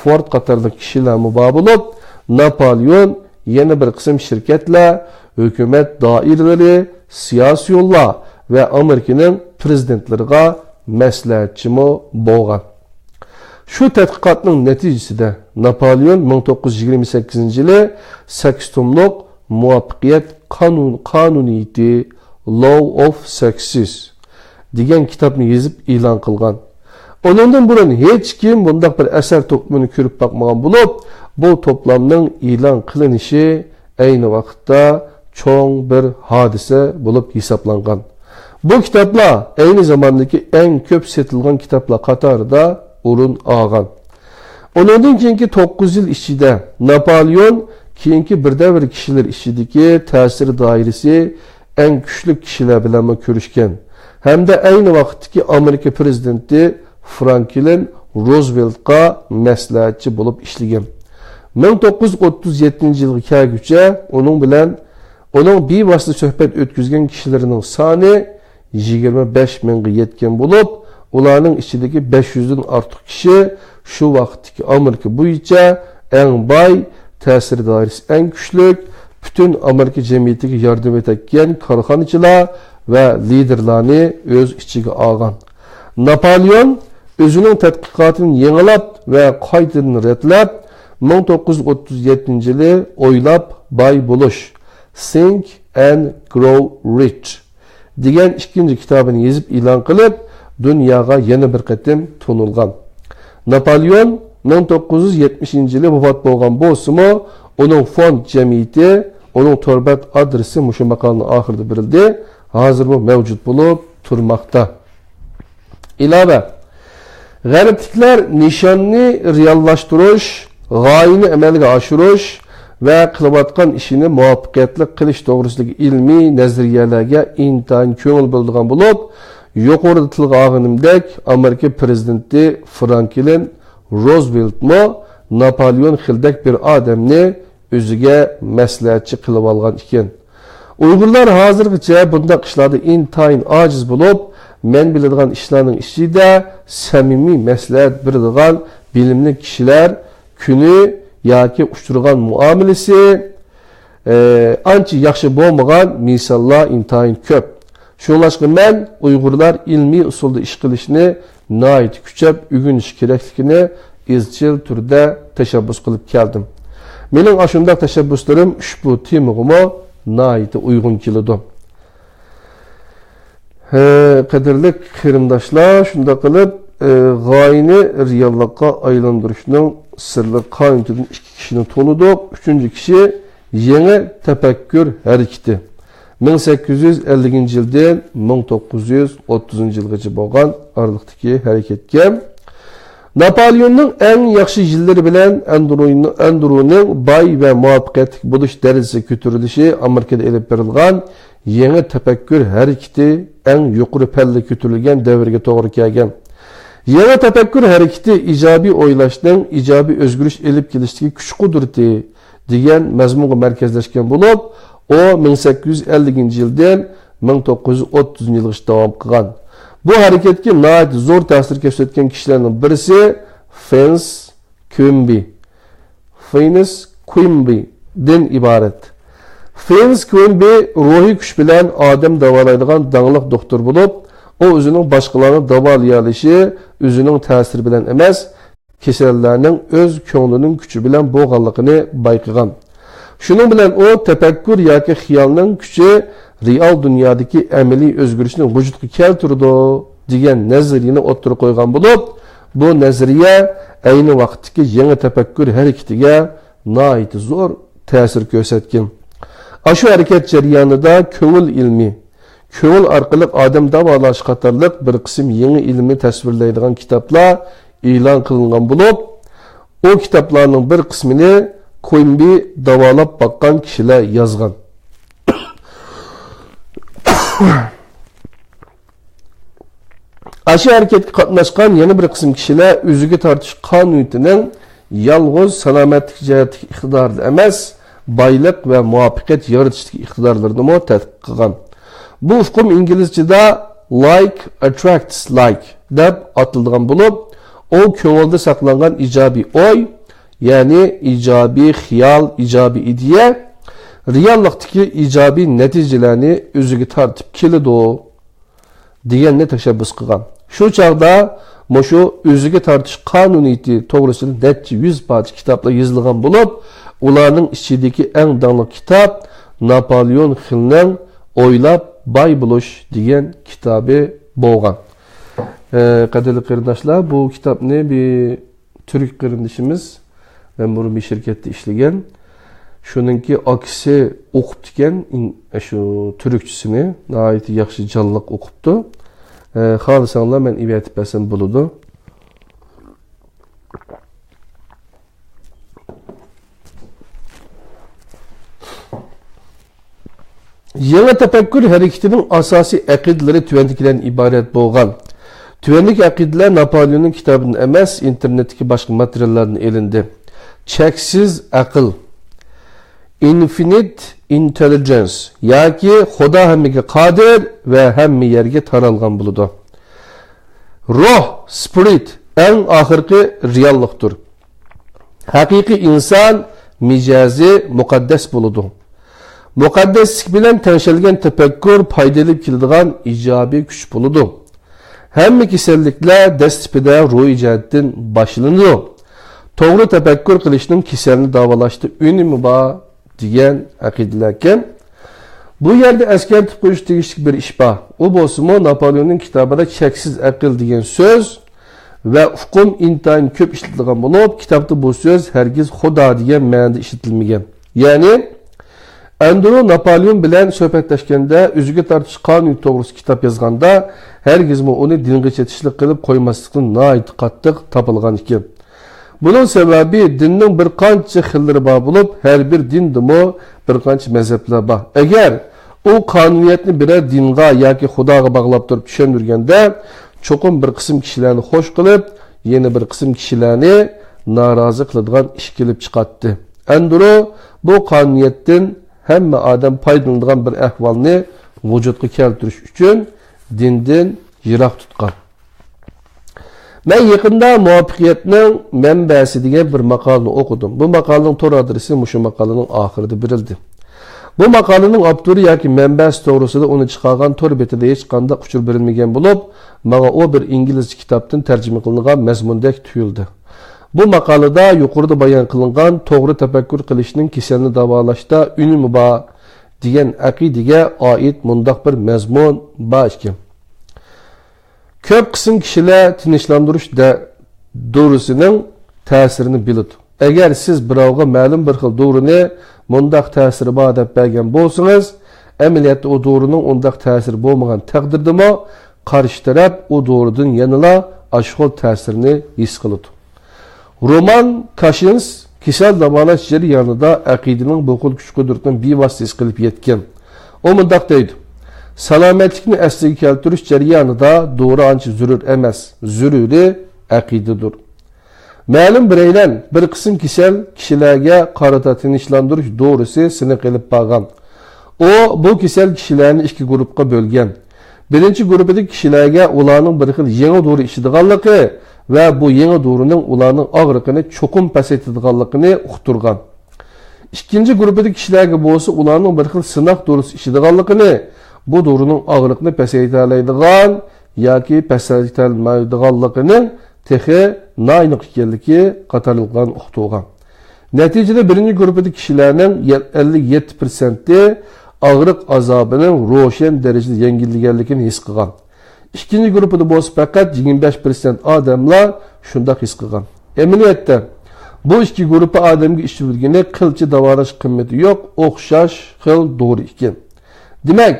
فورد قاتارلىق كىشىلەرمۇ بار بولۇپ، ناپالېئون يەنە بىر قىسىم شىركەتلەر، ھۆكۈمەت دائىرىلىرى، سىياسىيونلار ۋە ئامېرىكىنىڭ پىرېزىدېنتلىرىغا مەسلىھەتچىمۇ بولغان. شۇ تەتقىقاتنىڭ نەتىجىسىدە ناپالېئون مىڭ توققۇز يۈز يىگىرمە سەككىزىنچى يىلى سەككىز توملۇق مۇۋەپپەقىيەت قانۇن-، قانۇنىيىتى، Law of Success، دېگەن كىتابنى يېزىپ ئېلان قىلغان. ئۇنىڭدىن بۇرۇن ھېچكىم بۇنداق بىر ئەسەر توپلىمىنى كۆرۈپ باقمىغان بولۇپ، بۇ توپلامنىڭ ئېلان قىلىنىشى ئەينى ۋاقىتتا چوڭ بىر ھادىسە بولۇپ ھېسابلانغان. بۇ كىتابلار ئەينى زاماندىكى ئەڭ كۆپ سېتىلغان كىتابلار قاتارىدا ئورۇن ئالغان. ئۇنىڭدىن كېيىنكى توققۇز يىل ئىچىدە ناپالېئون كېيىنكى بىر دەۋر كىشىلەر ئىچىدىكى تەسىر دائىرىسى ئەڭ كۈچلۈك كىشىلەر بىلەنمۇ كۆرۈشكەن ھەمدە ئەينى ۋاقىتتىكى ئامېرىكا پىرېزىدېنتى فرانكلىن روزۋېلتقا مەسلىھەتچى بولۇپ ئىشلىگەن. مىڭ توققۇز يۈز ئوتتۇز يەتتىنچى يىلغا كەلگۈچە ئۇنىڭ بىلەن، ئۇنىڭ بىۋاسىتە سۆھبەت ئۆتكۈزگەن كىشىلىرىنىڭ سانى يىگىرمە بەش مىڭغا يەتكەن بولۇپ، ئۇلارنىڭ ئىچىدىكى بەش يۈزدىن ئارتۇق كىشى شۇ ۋاقىتتىكى ئامېرىكا بويىچە ئەڭ باي، تەسىر دائىرىسى ئەڭ كۈچلۈك، پۈتۈن ئامېرىكا جەمئىيىتىگە ياردەم ئېتەككەن كارخانىچىلار ۋە لىدېرلارنى ئۆز ئىچىگە ئالغان. ناپالېئون ئۆزىنىڭ تەتقىقاتىنى يېڭىلاپ ۋە قايتىدىن رەتلەپ، مىڭ توققۇز يۈز ئوتتۇز يەتتىنچى يىلى ئويلاپ باي بولۇش، Think and Grow Rich دېگەن ئىككىنچى كىتابىنى يېزىپ ئېلان قىلىپ، دۇنياغا يەنە بىر قېتىم تونۇلغان. ناپالېئون مىڭ توققۇز يۈز يەتمىشىنچى يىلى ۋاپات بولغان بولسىمۇ، ئۇنىڭ فوند جەمئىيىتى، ئۇنىڭ تور بەت ئادرېسى مۇشۇ ماقالىنىڭ ئاخىرىدا بېرىلدى، ھازىرمۇ مەۋجۇت بولۇپ تۇرماقتا. ئىلاۋە، غەربلىكلەر نىشاننى رېئاللاشتۇرۇش، غايىنى ئەمەلگە ئاشۇرۇش ۋە قىلىۋاتقان ئىشىنى مۇۋەپپەقىيەتلىك قىلىش توغرىسىدىكى ئىلمىي نەزەرىيەلەرگە ئىنتايىن كۆڭۈل بۆلىدىغان بولۇپ، يۇقىرىدا تىلغا ئالغىنىمدەك، ئامېرىكا پىرېزىدېنتى فرانكلىن روزۋېلتمۇ ناپالېئون خىلدەك بىر ئادەمنى ئۆزىگە مەسلىھەتچى قىلىۋالغان ئىكەن. ئۇيغۇرلار ھازىرغىچە بۇنداق ئىشلاردا ئىنتايىن ئاجىز بولۇپ، مەن بىلىدىغان ئىشلارنىڭ ئىچىدە سەمىمىي مەسلىھەت بېرىدىغان بىلىملىك كىشىلەر كۈنى ياكى ئۇچرىغان مۇئامىلىسى، ئە، ئانچە ياخشى بولمىغان مىساللار ئىنتايىن كۆپ. شۇڭلاشقا مەن ئۇيغۇرلار ئىلمىي ئۇسۇلدا ئىش قىلىشنى ناھايىتى كۈچەپ ئۆگىنىشى كېرەكلىكىنى ئىزچىل تۈردە تەشەببۇس قىلىپ كەلدىم. مېنىڭ ئاشۇنداق تەشەببۇسلىرىم ئۇشبۇ تېمىغىمۇ ناھايىتى ئۇيغۇن كېلىدۇ. ھە، قەدىرلىك قېرىنداشلار، شۇنداق قىلىپ، ئە، غايىنى رېئاللىققا ئايلاندۇرۇشنىڭ سىرلىق قانۇنىيىتىدىن ئىككى كىشىنى تونۇدۇق. ئۈچىنچى كىشى يېڭى تەپەككۇر ھەرىكىتى. مىڭ سەككىز يۈز ئەللىكىنچى يىلدىن مىڭ توققۇز يۈز ئوتتۇزىنچى يىلغىچە بولغان ئارىلىقتىكى ھەرىكەتكە. ناپالېئوننىڭ ئەڭ ياخشى يىللىرى بىلەن ئەندرۇنىڭ، ئەندرۇنىڭ باي ۋە مۇۋەپپەقىيەتلىك بولۇش دەرىجىسىگە كۆتۈرۈلۈشى ئامېرىكىدا ئېلىپ بېرىلغان يېڭى تەپەككۇر ھەرىكىتى ئەڭ يۇقىرى پەللىگە كۆتۈرۈلگەن دەۋرگە توغرا كەلگەن. يېڭى تەپەككۇر ھەرىكىتى ئىجابىي ئويلاشنىڭ ئىجابىي ئۆزگىرىش ئېلىپ كېلىشتىكى كۈچ-قۇدرىتى دېگەن مەزمۇنغا مەركەزلەشكەن بولۇپ، ئۇ مىڭ سەككىز يۈز ئەللىكىنچى يىلدىن مىڭ توققۇز يۈز ئوتتۇزىنچى يىلغىچە داۋام قىلغان. بۇ ھەرىكەتكە ناھايىتى زور تەسىر كۆرسەتكەن كىشىلەرنىڭ بىرسى فېنس كۇيمبى، فېنس كۇيمبىدىن ئىبارەت. فېنس كۇيمبى روھىي كۈچ بىلەن ئادەم داۋالايدىغان داڭلىق دوختۇر بولۇپ، ئۇ ئۆزىنىڭ باشقىلارنى داۋالىيالىشى ئۆزىنىڭ تەسىرى بىلەن ئەمەس، كېسەللەرنىڭ ئۆز كۆڭلىنىڭ كۈچى بىلەن بولغانلىقىنى بايقىغان. شۇنىڭ بىلەن ئۇ تەپەككۇر ياكى خىيالنىڭ كۈچى رېئال دۇنيادىكى ئەمەلىي ئۆزگىرىشنى ۋۇجۇدقا كەلتۈرىدۇ، دېگەن نەزەرىيىنى ئوتتۇرىغا قويغان بولۇپ، بۇ نەزەرىيە ئەينى ۋاقىتتىكى يېڭى تەپەككۇر ھەرىكىتىگە ناھايىتى زور تەسىر كۆرسەتكەن. ئاشۇ ھەرىكەت جەريانىدا كۆڭۈل ئىلمى، كۆڭۈل ئارقىلىق ئادەم داۋالاش قاتارلىق بىر قىسىم يېڭى ئىلىمنى تەسۋىرلەيدىغان كىتابلار ئېلان قىلىنغان بولۇپ، ئۇ كىتابلارنىڭ بىر قىسمىنى كويمبى داۋالاپ باققان كىشىلەر يازغان. ئاشۇ ھەرىكەتكە قاتناشقان يەنە بىر قىسىم كىشىلەر ئۆزىگە تارتىش قانۇنىيىتىنىڭ يالغۇز سالامەتلىك جەھەتتىكى ئىقتىدارىدا ئەمەس، بايلىق ۋە مۇۋەپپەقىيەت يارىتىشتىكى ئىقتىدارلىرىنىمۇ تەتقىق قىلغان. بۇ ئۇقۇم ئىنگلىزچىدا like attracts like دەپ ئاتىلىدىغان بولۇپ، ئۇ كۆڭۈلدە ساقلانغان ئىجابىي ئوي، يەنى ئىجابىي خىيال، ئىجابىي ئىدىيە رېئاللىقتىكى ئىجابىي نەتىجىلەرنى ئۆزىگە تارتىپ كېلىدۇ، دېگەننى تەشەببۇس قىلغان. شۇ چاغدا مۇشۇ ئۆزىگە تارتىش قانۇنىيىتى توغرىسىدا نەچچە يۈز پارچە كىتابلار يېزىلغان بولۇپ، ئۇلارنىڭ ئىچىدىكى ئەڭ داڭلىق كىتاب ناپالېئون خىلنىڭ ئويلاپ باي بولۇش دېگەن كىتابى بولغان. ئە، قەدىرلىك قېرىنداشلار، بۇ كىتابنى بىر تۈرك قېرىندىشىمىز مەمۇرىي بىر شىركەتتە ئىشلىگەن، شۇنىڭكى ئاكىسى ئوقۇپتىكەن، ئىن-، شۇ تۈركچىسىنى ناھايىتى ياخشى، جانلىق ئوقۇپتۇ. ئە، خالىساڭلار مەن ئېۋەتىپ بەرسەم بولىدۇ. يېڭى تەپەككۇر ھەرىكىتىنىڭ ئاساسىي ئەقىدىلىرى تۆۋەندىكىلەردىن ئىبارەت بولغان. تۆۋەندىكى ئەقىدىلەر ناپولېئوننىڭ كىتابىدىن ئەمەس، ئىنتېرنېتتىكى باشقا ماتېرىياللاردىن ئېلىندى. چەكسىز ئەقىل، infinite intelligence، ياكى خۇدا ھەممىگە قادىر ۋە ھەممە يەرگە تارالغان بولىدۇ. روھ، spirit، ئەڭ ئاخىرقى رېئاللىقتۇر. ھەقىقىي ئىنسان مىجەزى مۇقەددەس بولىدۇ. مۇقەددەسلىك بىلەن تەڭشەلگەن تەپەككۇر پايدا ئېلىپ كېلىدىغان ئىجابىي كۈچ بولىدۇ. ھەممە كېسەللىكلەر دەسلىپىدە روھىي جەھەتتىن باشلىنىدۇ. توغرا تەپەككۇر قىلىشنىڭ كېسەلنى داۋالاشتا ئۈنۈمى بار دېگەن ئەقىدىلەركەن. بۇ يەردە ئەسكەرتىپ قويۇش تېگىشلىك بىر ئىش بار. ئۇ بولسىمۇ ناپولېئوننىڭ كىتابىدا چەكسىز ئەقىل دېگەن سۆز ۋە ئۇقۇم ئىنتايىن كۆپ ئىشلىتىلگەن بولۇپ، كىتابتا بۇ سۆز ھەرگىز خۇدا دېگەن مەنىدە ئىشلىتىلمىگەن. يەنى، ئەندرو ناپولېئون بىلەن سۆھبەتلەشكەندە ئۆزىگە تارتىش قانۇنى توغرىسىدا كىتاب يازغاندا، ھەرگىزمۇ ئۇنى دىنغا چېتىشلىق قىلىپ قويماسلىقنى ناھايىتى قاتتىق تاپىلىغان ئىكەن. بۇنىڭ سەۋەبى دىننىڭ بىر قانچە خىللىرى بار بولۇپ، ھەر بىر دىندىمۇ بىر قانچە مەزھەپلەر بار. ئەگەر ئۇ قانۇنىيەتنى بىرەر دىنغا ياكى خۇداغا باغلاپ تۇرۇپ چۈشەندۈرگەندە، چوقۇم بىر قىسىم كىشىلەرنى خوش قىلىپ، يەنە بىر قىسىم كىشىلەرنى نارازى قىلىدىغان ئىش كېلىپ چىقاتتى. ئەندرو بۇ قانۇنىيەتتىن ھەممە ئادەم پايدىلىنىدىغان بىر ئەھۋالنى ۋۇجۇدقا كەلتۈرۈش ئۈچۈن دىندىن يىراق تۇتقان. مەن يېقىندا مۇۋەپپەقىيەتنىڭ مەنبەسى دېگەن بىر ماقالىنى ئوقۇدۇم. بۇ ماقالىنىڭ تور ئادرېسى مۇشۇ ماقالىنىڭ ئاخىرىدا بېرىلدى. بۇ ماقالىنىڭ ئاپتورى ياكى مەنبەسى توغرىسىدا ئۇنى چىقارغان تور بېتىدە ھېچقانداق ئۇچۇر بېرىلمىگەن بولۇپ، ماڭا ئۇ بىر ئىنگلىزچە كىتابتىن تەرجىمە قىلىنغان مەزمۇندەك تۇيۇلدى. بۇ ماقالىدا يۇقىرىدا بايان قىلىنغان توغرا تەپەككۇر قىلىشنىڭ كېسەلنى داۋالاشتا ئۈنۈمى بار دېگەن ئەقىدىگە ئائىت مۇنداق بىر مەزمۇن بار ئىكەن. كۆپ قىسىم كىشىلەر تىنچلاندۇرۇش دە-، دورىسىنىڭ تەسىرىنى بىلىدۇ. ئەگەر سىز بىراۋغا مەلۇم بىر خىل دورىنى مۇنداق تەسىرى بار دەپ بەرگەن بولسىڭىز، ئەمەلىيەتتە ئۇ دورىنىڭ ئۇنداق تەسىرى بولمىغان تەقدىردىمۇ، قارشى تەرەپ ئۇ دورىدىن يەنىلا ئاشۇ خىل تەسىرنى ھېس قىلىدۇ. رومان كاشىنس كېسەل داۋالاش جەريانىدا ئەقىدىنىڭ بۇ خىل كۈچ-قۇدرىتىنى بىۋاسىتە ھېس قىلىپ يەتكەن. ئۇ مۇنداق دەيدۇ: سالامەتلىكنى ئەسلىگە كەلتۈرۈش جەريانىدا دورا ئانچە زۆرۈر ئەمەس، زۆرۈرى ئەقىدىدۇر. مەلۇم بىرەيلەن بىر قىسىم كېسەل كىشىلەرگە قارىتا تىنچلاندۇرۇش دورىسى سىنىقى ئېلىپ بارغان. ئۇ بۇ كېسەل كىشىلەرنى ئىككى گۇرۇپپىغا بۆلگەن. بىرىنچى گۇرۇپپىدىكى كىشىلەرگە ئۇلارنىڭ بىر خىل يېڭى دورا ئىچىدىغانلىقى ۋە بۇ يېڭى دورىنىڭ ئۇلارنىڭ ئاغرىقىنى چوقۇم پەسەيتىدىغانلىقىنى ئۇقتۇرغان. ئىككىنچى گۇرۇپپىدىكى كىشىلەرگە بولسا ئۇلارنىڭ بىر خىل سىناق دورىسى ئىچىدىغانلىقىنى، بۇ دورىنىڭ ئاغرىقنى پەسەيتەلەيدىغان ياكى پەسەيتەلمەيدىغانلىقىنىڭ تېخى ناھايىتى ئېنىق ئىكەنلىكى قاتارلىقلارنى ئۇقتۇرغان. نەتىجىدە، بىرىنچى گۇرۇپپىدىكى كىشىلەرنىڭ ئەللىك يەتتە پىرسەنتى ئاغرىق ئازابىنىڭ روشەن دەرىجىدە يەڭگىللىگەنلىكىنى ھېس قىلغان. ئىككىنچى گۇرۇپپىدا بولسا پەقەت يىگىرمە بەش پىرسەنت ئادەملا شۇنداق ھېس قىلغان. ئەمەلىيەتتە، بۇ ئىككى گۇرۇپپا ئادەمگە ئىچىۋېلىگىنى قىلچە داۋالاش قىممىتى يوق، ئوخشاش خىل دورا ئىكەن. دېمەك،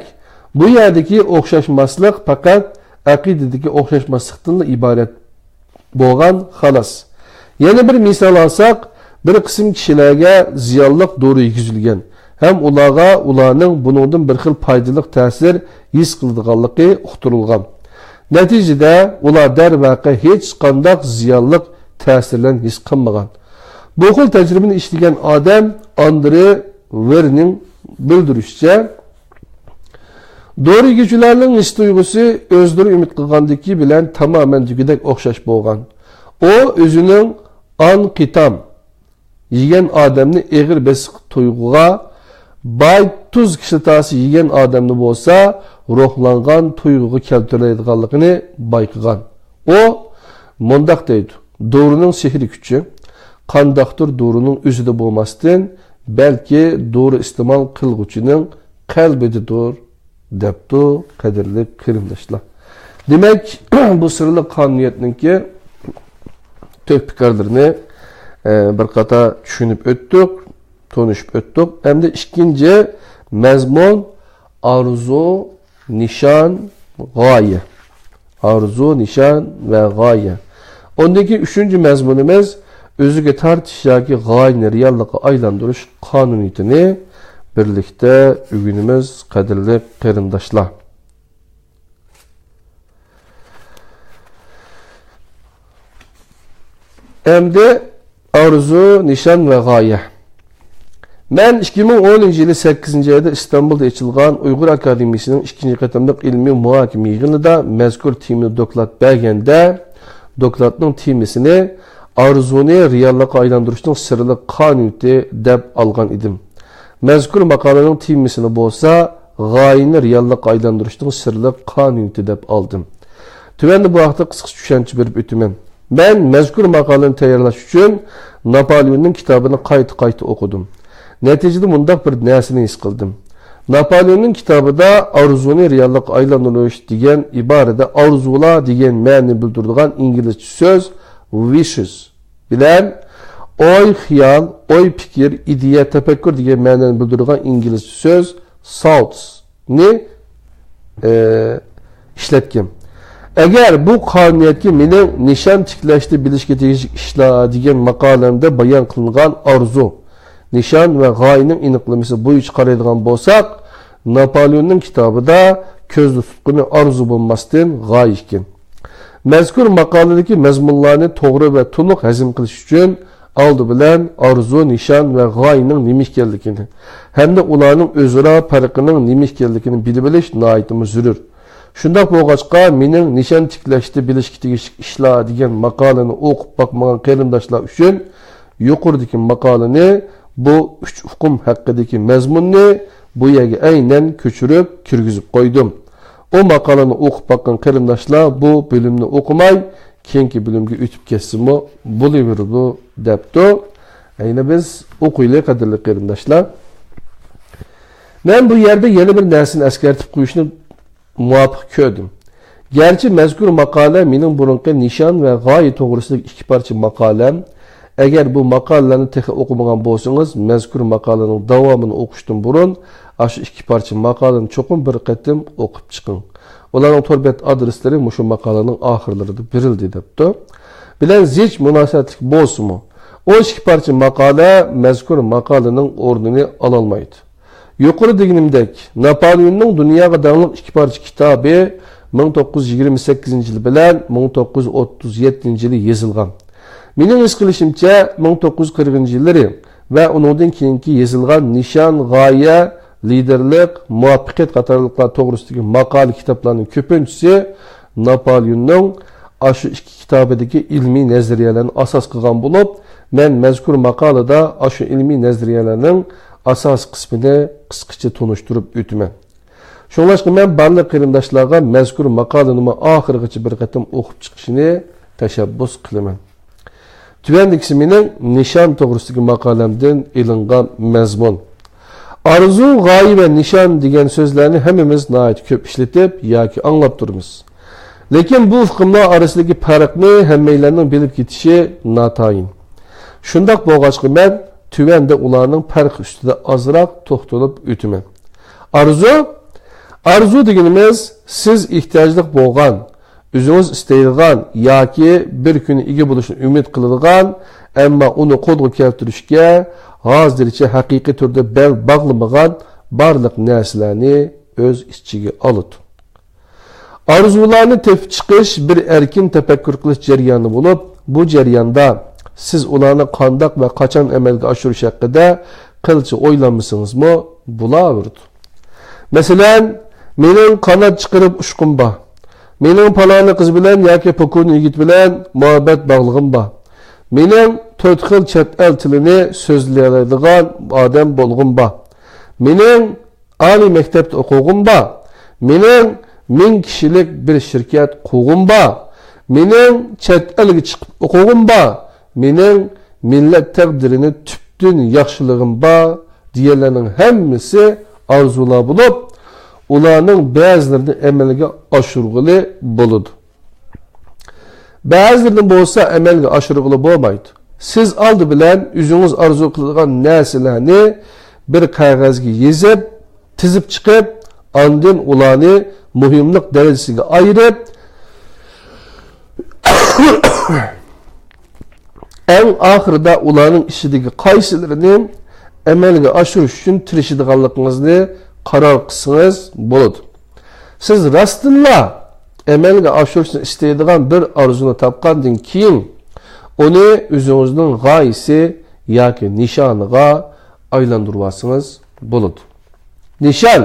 بۇ يەردىكى ئوخشاشماسلىق پەقەت ئەقىدىدىكى ئوخشاشماسلىقتىنلا ئىبارەت بولغان، خالاس. يەنە بىر مىسال ئالساق، بىر قىسىم كىشىلەرگە زىيانلىق دورا يېگۈزۈلگەن ھەم ئۇلارغا ئۇلارنىڭ بۇنىڭدىن بىر خىل پايدىلىق تەسىر ھېس قىلىدىغانلىقى ئۇقتۇرۇلغان. نەتىجىدە، ئۇلار دەرۋەقە ھېچقانداق زىيانلىق تەسىرلەرنى ھېس قىلمىغان. بۇ خىل تەجرىبىنى ئىشلىگەن ئادەم ئاندرې ۋېرنىڭ بىلدۈرۈشىچە، دورا يېگۈچىلەرنىڭ ھېس تۇيغۇسى ئۆزلىرى ئۈمىد قىلغاندىكى بىلەن تامامەن دېگۈدەك ئوخشاش بولغان. ئۇ ئۆزىنىڭ ئان قىتام يېگەن ئادەمنى ئېغىر بېسىق تۇيغۇغا، باي تۇز كىسلاتاسى يېگەن ئادەمنى بولسا روھلانغان تۇيغۇغا كەلتۈرەلەيدىغانلىقىنى بايقىغان. ئۇ مۇنداق دەيدۇ: دورىنىڭ سېھرىي كۈچى قانداقتۇر دورىنىڭ ئۆزىدە بولماستىن، بەلكى دورا ئىستېمال قىلغۇچىنىڭ قەلبىدىدۇر، دەپتۇ قەدىرلىك قېرىنداشلار. دېمەك، بۇ سىرلىق قانۇنىيەتنىڭكى تۆھپىكارلىرىنى، ئە، بىر قاتار چۈشىنىپ ئۆتتۇق. تونۇشۇپ ئۆتتۇق. ئەمدى ئىككىنچى مەزمۇن، ئارزۇ، نىشان، غايە. ئارزۇ، نىشان ۋە غايە. ئۇندىن كېيىن ئۈچىنچى مەزمۇنىمىز، ئۆزىگە تارتىش ياكى غايىنى رېئاللىققا ئايلاندۇرۇش قانۇنىيىتىنى بىرلىكتە ئۆگىنىمىز، قەدىرلىك قېرىنداشلار. ئەمدى ئارزۇ، نىشان ۋە غايە. مەن ئىككى مىڭ ئونىنچى يىلى سەككىزىنچى ئايدا ئىستانبۇلدا ئېچىلغان ئۇيغۇر ئاكادېمىيىسىنىڭ ئىككىنچى قېتىملىق ئىلمىي مۇھاكىمە يىغىنىدا مەزكۇر تېمىدا دوكلات بەرگەندە، دوكلاتنىڭ تېمىسىنى ئارزۇنى رېئاللىققا ئايلاندۇرۇشنىڭ سىرلىق قانۇنىيىتى دەپ ئالغان ئىدىم. مەزكۇر ماقالىنىڭ تېمىسىنى بولسا غايىنى رېئاللىققا ئايلاندۇرۇشنىڭ سىرلىق قانۇنىيىتى دەپ ئالدىم. تۆۋەندە بۇ ھەقتە قىسقىچە چۈشەنچە بېرىپ ئۆتىمەن. مەن مەزكۇر ماقالىنى تەييارلاش ئۈچۈن ناپالېئوننىڭ كىتابىنى قايتا-قايتا ئوقۇدۇم. نەتىجىدە مۇنداق بىر نەرسىنى ھېس قىلدىم. ناپالېئوننىڭ كىتابىدا ئارزۇنى رېئاللىققا ئايلاندۇرۇش دېگەن ئىبارىدە ئارزۇلار دېگەن مەنىنى بىلدۈرىدىغان ئىنگلىزچە سۆز wishes بىلەن ئوي، خىيال، ئوي، پىكىر، ئىدىيە، تەپەككۇر دېگەن مەنىنى بىلدۈرىدىغان ئىنگلىزچە سۆز thoughts نى، ئى، ئىشلەتكەن. ئەگەر بۇ قانۇنىيەتكە مېنىڭ نىشان تىكلەشتە بىلىشكە تېگىشلىك ئىشلار دېگەن ماقالەمدە بايان قىلىنغان ئارزۇ، نىشان ۋە غايىنىڭ ئېنىقلىمىسى بويىچە قارايدىغان بولساق، ناپالېئوننىڭ كىتابىدا كۆزدە تۇتقىنى ئارزۇ بولماستىن غايە ئىكەن. مەزكۇر ماقالىدىكى مەزمۇنلارنى توغرا ۋە تولۇق ھەزىم قىلىش ئۈچۈن، ئالدى بىلەن ئارزۇ، نىشان ۋە غايىنىڭ نېمە ئىكەنلىكىنى ھەمدە ئۇلارنىڭ ئۆزئارا پەرقىنىڭ نېمە ئىكەنلىكىنى بىلىۋېلىش ناھايىتىمۇ زۆرۈر. شۇنداق بولغاچقا، مېنىڭ نىشان تىكلەشتە بىلىشكە تېگىشلىك ئىشلار دېگەن ماقالىنى ئوقۇپ باقمىغان قېرىنداشلار ئۈچۈن يۇقىرىدىكى ماقالىنى بۇ ئۈچ ئۇقۇم ھەققىدىكى مەزمۇننى بۇ يەرگە ئەينەن كۆچۈرۈپ كىرگۈزۈپ قويدۇم. ئۇ ماقالىنى ئوقۇپ باققان قېرىنداشلار بۇ بۆلۈمنى ئوقۇماي، كېيىنكى بۆلۈمگە ئۆتۈپ كەتسىمۇ بولۇۋېرىدۇ، دەپتۇ. ئەينى بىز ئوقۇيلى، قەدىرلىك قېرىنداشلار. مەن بۇ يەردە يەنە بىر نەرسىنى ئەسكەرتىپ قويۇشنى مۇۋاپىق كۆردۈم. گەرچە مەزكۇر ماقالە مېنىڭ بۇرۇنقى نىشان ۋە غايە توغرىسىدىكى ئىككى پارچە ماقالەم، ئەگەر بۇ ماقالىلەرنى تېخى ئوقۇمىغان بولسىڭىز، مەزكۇر ماقالىنىڭ داۋامىنى ئوقۇشتىن بۇرۇن ئاشۇ ئىككى پارچە ماقالىنى چوقۇم بىر قېتىم ئوقۇپ چىقىڭ. ئۇلارنىڭ تور بەت ئادرېسلىرى مۇشۇ ماقالىنىڭ ئاخىرلىرىدا بېرىلدى، دەپتۇ. بىلەن زىچ مۇناسىۋەتلىك بولسىمۇ، ئۇ ئىككى پارچە ماقالە مەزكۇر ماقالىنىڭ ئورنىنى ئالالمايدۇ. يۇقىرى دېگىنىمدەك، ناپالېئوننىڭ دۇنياغا داڭلىق ئىككى پارچە كىتابى مىڭ توققۇز يۈز يىگىرمە سەككىزىنچى يىل بىلەن مىڭ توققۇز يۈز ئوتتۇز يەتتىنچى يىلى يېزىلغان. مېنىڭ ھېس قىلىشىمچە، مىڭ توققۇز يۈز قىرىقىنچى يىللىرى ۋە ئۇنىڭدىن كېيىنكى يېزىلغان نىشان، غايە، لىدېرلىق، مۇۋەپپەقىيەت قاتارلىقلار توغرىسىدىكى ماقالە كىتابلارنىڭ كۆپىنچىسى ناپالېئوننىڭ ئاشۇ ئىككى كىتابىدىكى ئىلمىي نەزەرىيەلەرنى ئاساس قىلغان بولۇپ، مەن مەزكۇر ماقالىدا ئاشۇ ئىلمىي نەزەرىيەلەرنىڭ ئاساسىي قىسمىنى قىسقىچە تونۇشتۇرۇپ ئۆتىمەن. شۇڭلاشقا مەن بارلىق قېرىنداشلارغا مەزكۇر ماقالىنىمۇ ئاخىرىغىچە بىر قېتىم ئوقۇپ چىقىشىنى تەشەببۇس قىلىمەن. تۆۋەندىكىسى مېنىڭ نىشان توغرىسىدىكى ماقالەمدىن ئېلىنغان مەزمۇن. ئارزۇ، غايە ۋە نىشان دېگەن سۆزلەرنى ھەممىمىز ناھايىتى كۆپ ئىشلىتىپ ياكى ئاڭلاپ تۇرىمىز. لېكىن بۇ ئۇقۇملار ئارىسىدىكى پەرقنى ھەممەيلەننىڭ بىلىپ كېتىشى ناتايىن. شۇنداق بولغاچقا، مەن تۆۋەندە ئۇلارنىڭ پەرقى ئۈستىدە ئازراق توختىلىپ ئۆتىمەن. ئارزۇ، ئارزۇ دېگىنىمىز سىز ئېھتىياجلىق بولغان، ئۆزىڭىز ئىستەيدىغان ياكى بىر كۈنى ئىگە بولۇشنى ئۈمىد قىلىدىغان، ئەمما ئۇنى قولغا كەلتۈرۈشكە ھازىرچە ھەقىقىي تۈردە بەل باغلىمىغان بارلىق نەرسىلەرنى ئۆز ئىچىگە ئالىدۇ. ئارزۇلارنى تېپىپ چىقىش بىر ئەركىن تەپەككۇر قىلىش جەريانى بولۇپ، بۇ جەرياندا سىز ئۇلارنى قانداق ۋە قاچان ئەمەلگە ئاشۇرۇش ھەققىدە قىلچە ئويلانمىسىڭىزمۇ بولاۋېرىدۇ. مەسىلەن، مېنىڭ قانات چىقىرىپ ئۇچقۇم بار. مېنىڭ پالانى قىز بىلەن ياكى پوكۇنى يىگىت بىلەن مۇھەببەت باغلىغۇم بار. مېنىڭ تۆت خىل چەت ئەل تىلىنى سۆزلىيەلەيدىغان ئادەم بولغۇم بار. مېنىڭ ئالىي مەكتەپتە ئوقۇغۇم بار. مېنىڭ مىڭ كىشىلىك بىر شىركەت قۇرغۇم بار. مېنىڭ چەت ئەلگە چىقىپ ئوقۇغۇم بار. مېنىڭ مىللەت تەقدىرىنى تۈپتىن ياخشىلىغىم بار، دېگەنلەرنىڭ ھەممىسى ئارزۇلار بولۇپ، ئۇلارنىڭ بەزىلىرىنى ئەمەلگە ئاشۇرغىلى بولىدۇ. بەزىلىرىنى بولسا ئەمەلگە ئاشۇرغىلى بولمايدۇ. سىز ئالدى بىلەن ئۆزىڭىز ئارزۇ قىلىدىغان نەرسىلەرنى بىر قەغەزگە يېزىپ، تىزىپ چىقىپ، ئاندىن ئۇلارنى مۇھىملىق دەرىجىسىگە ئايرىپ، ئەڭ ئاخىرىدا ئۇلارنىڭ ئىچىدىكى قايسىلىرىنى ئەمەلگە ئاشۇرۇش ئۈچۈن تىرىشىدىغانلىقىڭىزنى قارار قىلسىڭىز بولىدۇ. سىز راستتىنلا ئەمەلگە ئاشۇرۇشنى ئىستەيدىغان بىر ئارزۇنى تاپقاندىن كېيىن، ئۇنى ئۆزىڭىزنىڭ غايىسى ياكى نىشانىغا ئايلاندۇرۇۋالسىڭىز بولىدۇ. نىشان.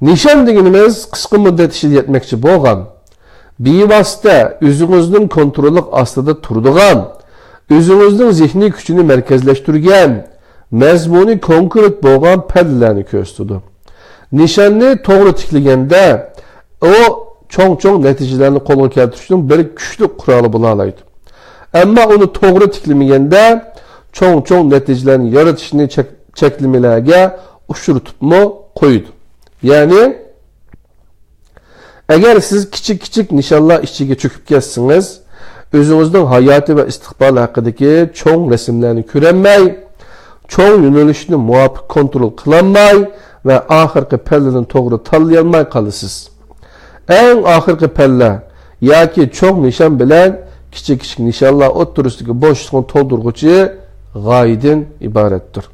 نىشان دېگىنىمىز قىسقا مۇددەت ئىچىدە يەتمەكچى بولغان، بىۋاسىتە ئۆزىڭىزنىڭ كونتروللۇق ئاستىدا تۇرىدىغان، ئۆزىڭىزنىڭ زېھنىي كۈچىنى مەركەزلەشتۈرگەن، مەزمۇنى كونكرېت بولغان پەللىلەرنى كۆرسىتىدۇ. نىشاننى توغرا تىكلىگەندە، ئۇ چوڭ-چوڭ نەتىجىلەرنى قولغا كەلتۈرۈشنىڭ بىر كۈچلۈك قورالى بولالايدۇ. ئەمما ئۇنى توغرا تىكلىمىگەندە، چوڭ-چوڭ نەتىجىلەرنى يارىتىشنى چەك-، چەكلىمىلەرگە ئۇچرىتىپمۇ قويىدۇ. يەنى، ئەگەر سىز كىچىك-كىچىك نىشانلار ئىچىگە چۆكۈپ كەتسىڭىز، ئۆزىڭىزنىڭ ھاياتى ۋە ئىستىقبالى ھەققىدىكى چوڭ رەسىملەرنى كۆرەلمەي، چوڭ يۆنىلىشنى مۇۋاپىق كونترول قىلالماي ۋە ئاخىرقى پەللىنى توغرا تاللىيالماي قالىسىز. ئەڭ ئاخىرقى پەللە ياكى چوڭ نىشان بىلەن كىچىك-كىچىك نىشانلار ئوتتۇرىسىدىكى بوشلۇقنى تولدۇرغۇچى غايىدىن ئىبارەتتۇر.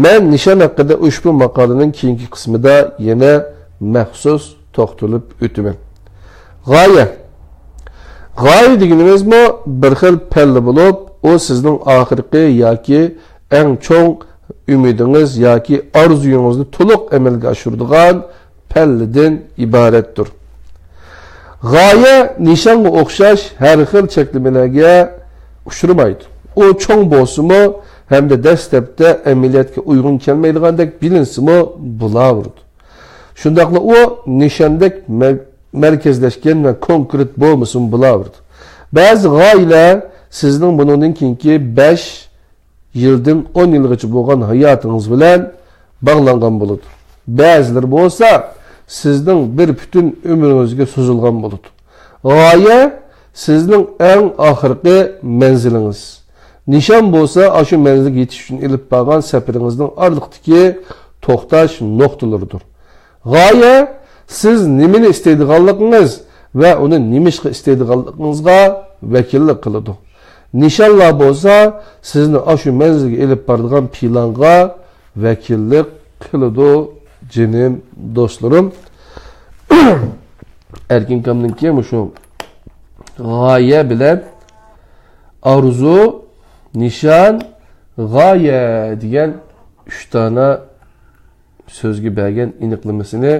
مەن نىشان ھەققىدە ئۇشبۇ ماقالىنىڭ كېيىنكى قىسمىدا يەنە مەخسۇس توختىلىپ ئۆتىمەن. غايە. غايە دېگىنىمىزمۇ بىر خىل پەللە بولۇپ، ئۇ سىزنىڭ ئاخىرقى ياكى ئەڭ چوڭ ئۈمىدىڭىز ياكى ئارزۇيىڭىزنى تولۇق ئەمەلگە ئاشۇرىدىغان پەللىدىن ئىبارەتتۇر. غايە نىشانغا ئوخشاش ھەر خىل چەكلىمىلەرگە ئۇچرىمايدۇ. ئۇ چوڭ بولسىمۇ ھەمدە دەسلەپتە ئەمەلىيەتكە ئۇيغۇن كەلمەيدىغاندەك بىلىنسىمۇ بولاۋېرىدۇ. شۇنداقلا ئۇ نىشاندەك مەر-، مەركەزلەشكەن ۋە كونكرېت بولمىسىمۇ بولاۋېرىدۇ. بەزى غايىلەر سىزنىڭ بۇنىڭدىن كېيىنكى بەش يىلدىن ئون يىلغىچە بولغان ھاياتىڭىز بىلەن باغلانغان بولىدۇ. بەزىلىرى بولسا سىزنىڭ بىر پۈتۈن ئۆمرىڭىزگە سوزۇلغان بولىدۇ. غايە سىزنىڭ ئەڭ ئاخىرقى مەنزىلىڭىز. نىشان بولسا ئاشۇ مەنزىلگە يېتىش ئۈچۈن ئېلىپ بارغان سەپىرىڭىزنىڭ ئارىلىقتىكى توختاش نۇقتىلىرىدۇر. غايە سىز نېمىنى ئىستەيدىغانلىقىڭىز ۋە ئۇنى نېمىشقا ئىستەيدىغانلىقىڭىزغا ۋەكىللىك قىلىدۇ. نىشانلار بولسا سىزنى ئاشۇ مەنزىلگە ئېلىپ بارىدىغان پىلانغا ۋەكىللىك قىلىدۇ، جېنىم دوستلىرىم. ئەركىن ئاكامنىڭكى مۇشۇ غايە بىلەن ئارزۇ، نىشان، غايە دېگەن ئۈچ دانە سۆزگە بەرگەن ئېنىقلىمىسىنى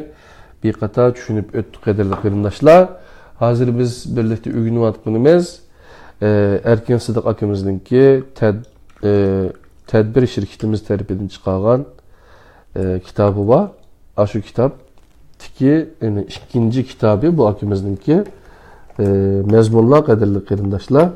بىر قاتار چۈشىنىپ ئۆتتۇق، قەدىرلىك قېرىنداشلار. ھازىر بىز بىرلىكتە ئۆگىنىۋاتقىنىمىز، ئە، ئەركىن سىدىق ئاكىمىزنىڭكى تەد-، ئە، تەدبىر شىركىتىمىز تەرىپىدىن چىقارغان، ئە، كىتابى بار. ئاشۇ كىتابتىكى، يەنى ئىككىنچى كىتابى بۇ ئاكىمىزنىڭكى، ئە، مەزمۇنلار، قەدىرلىك قېرىنداشلار.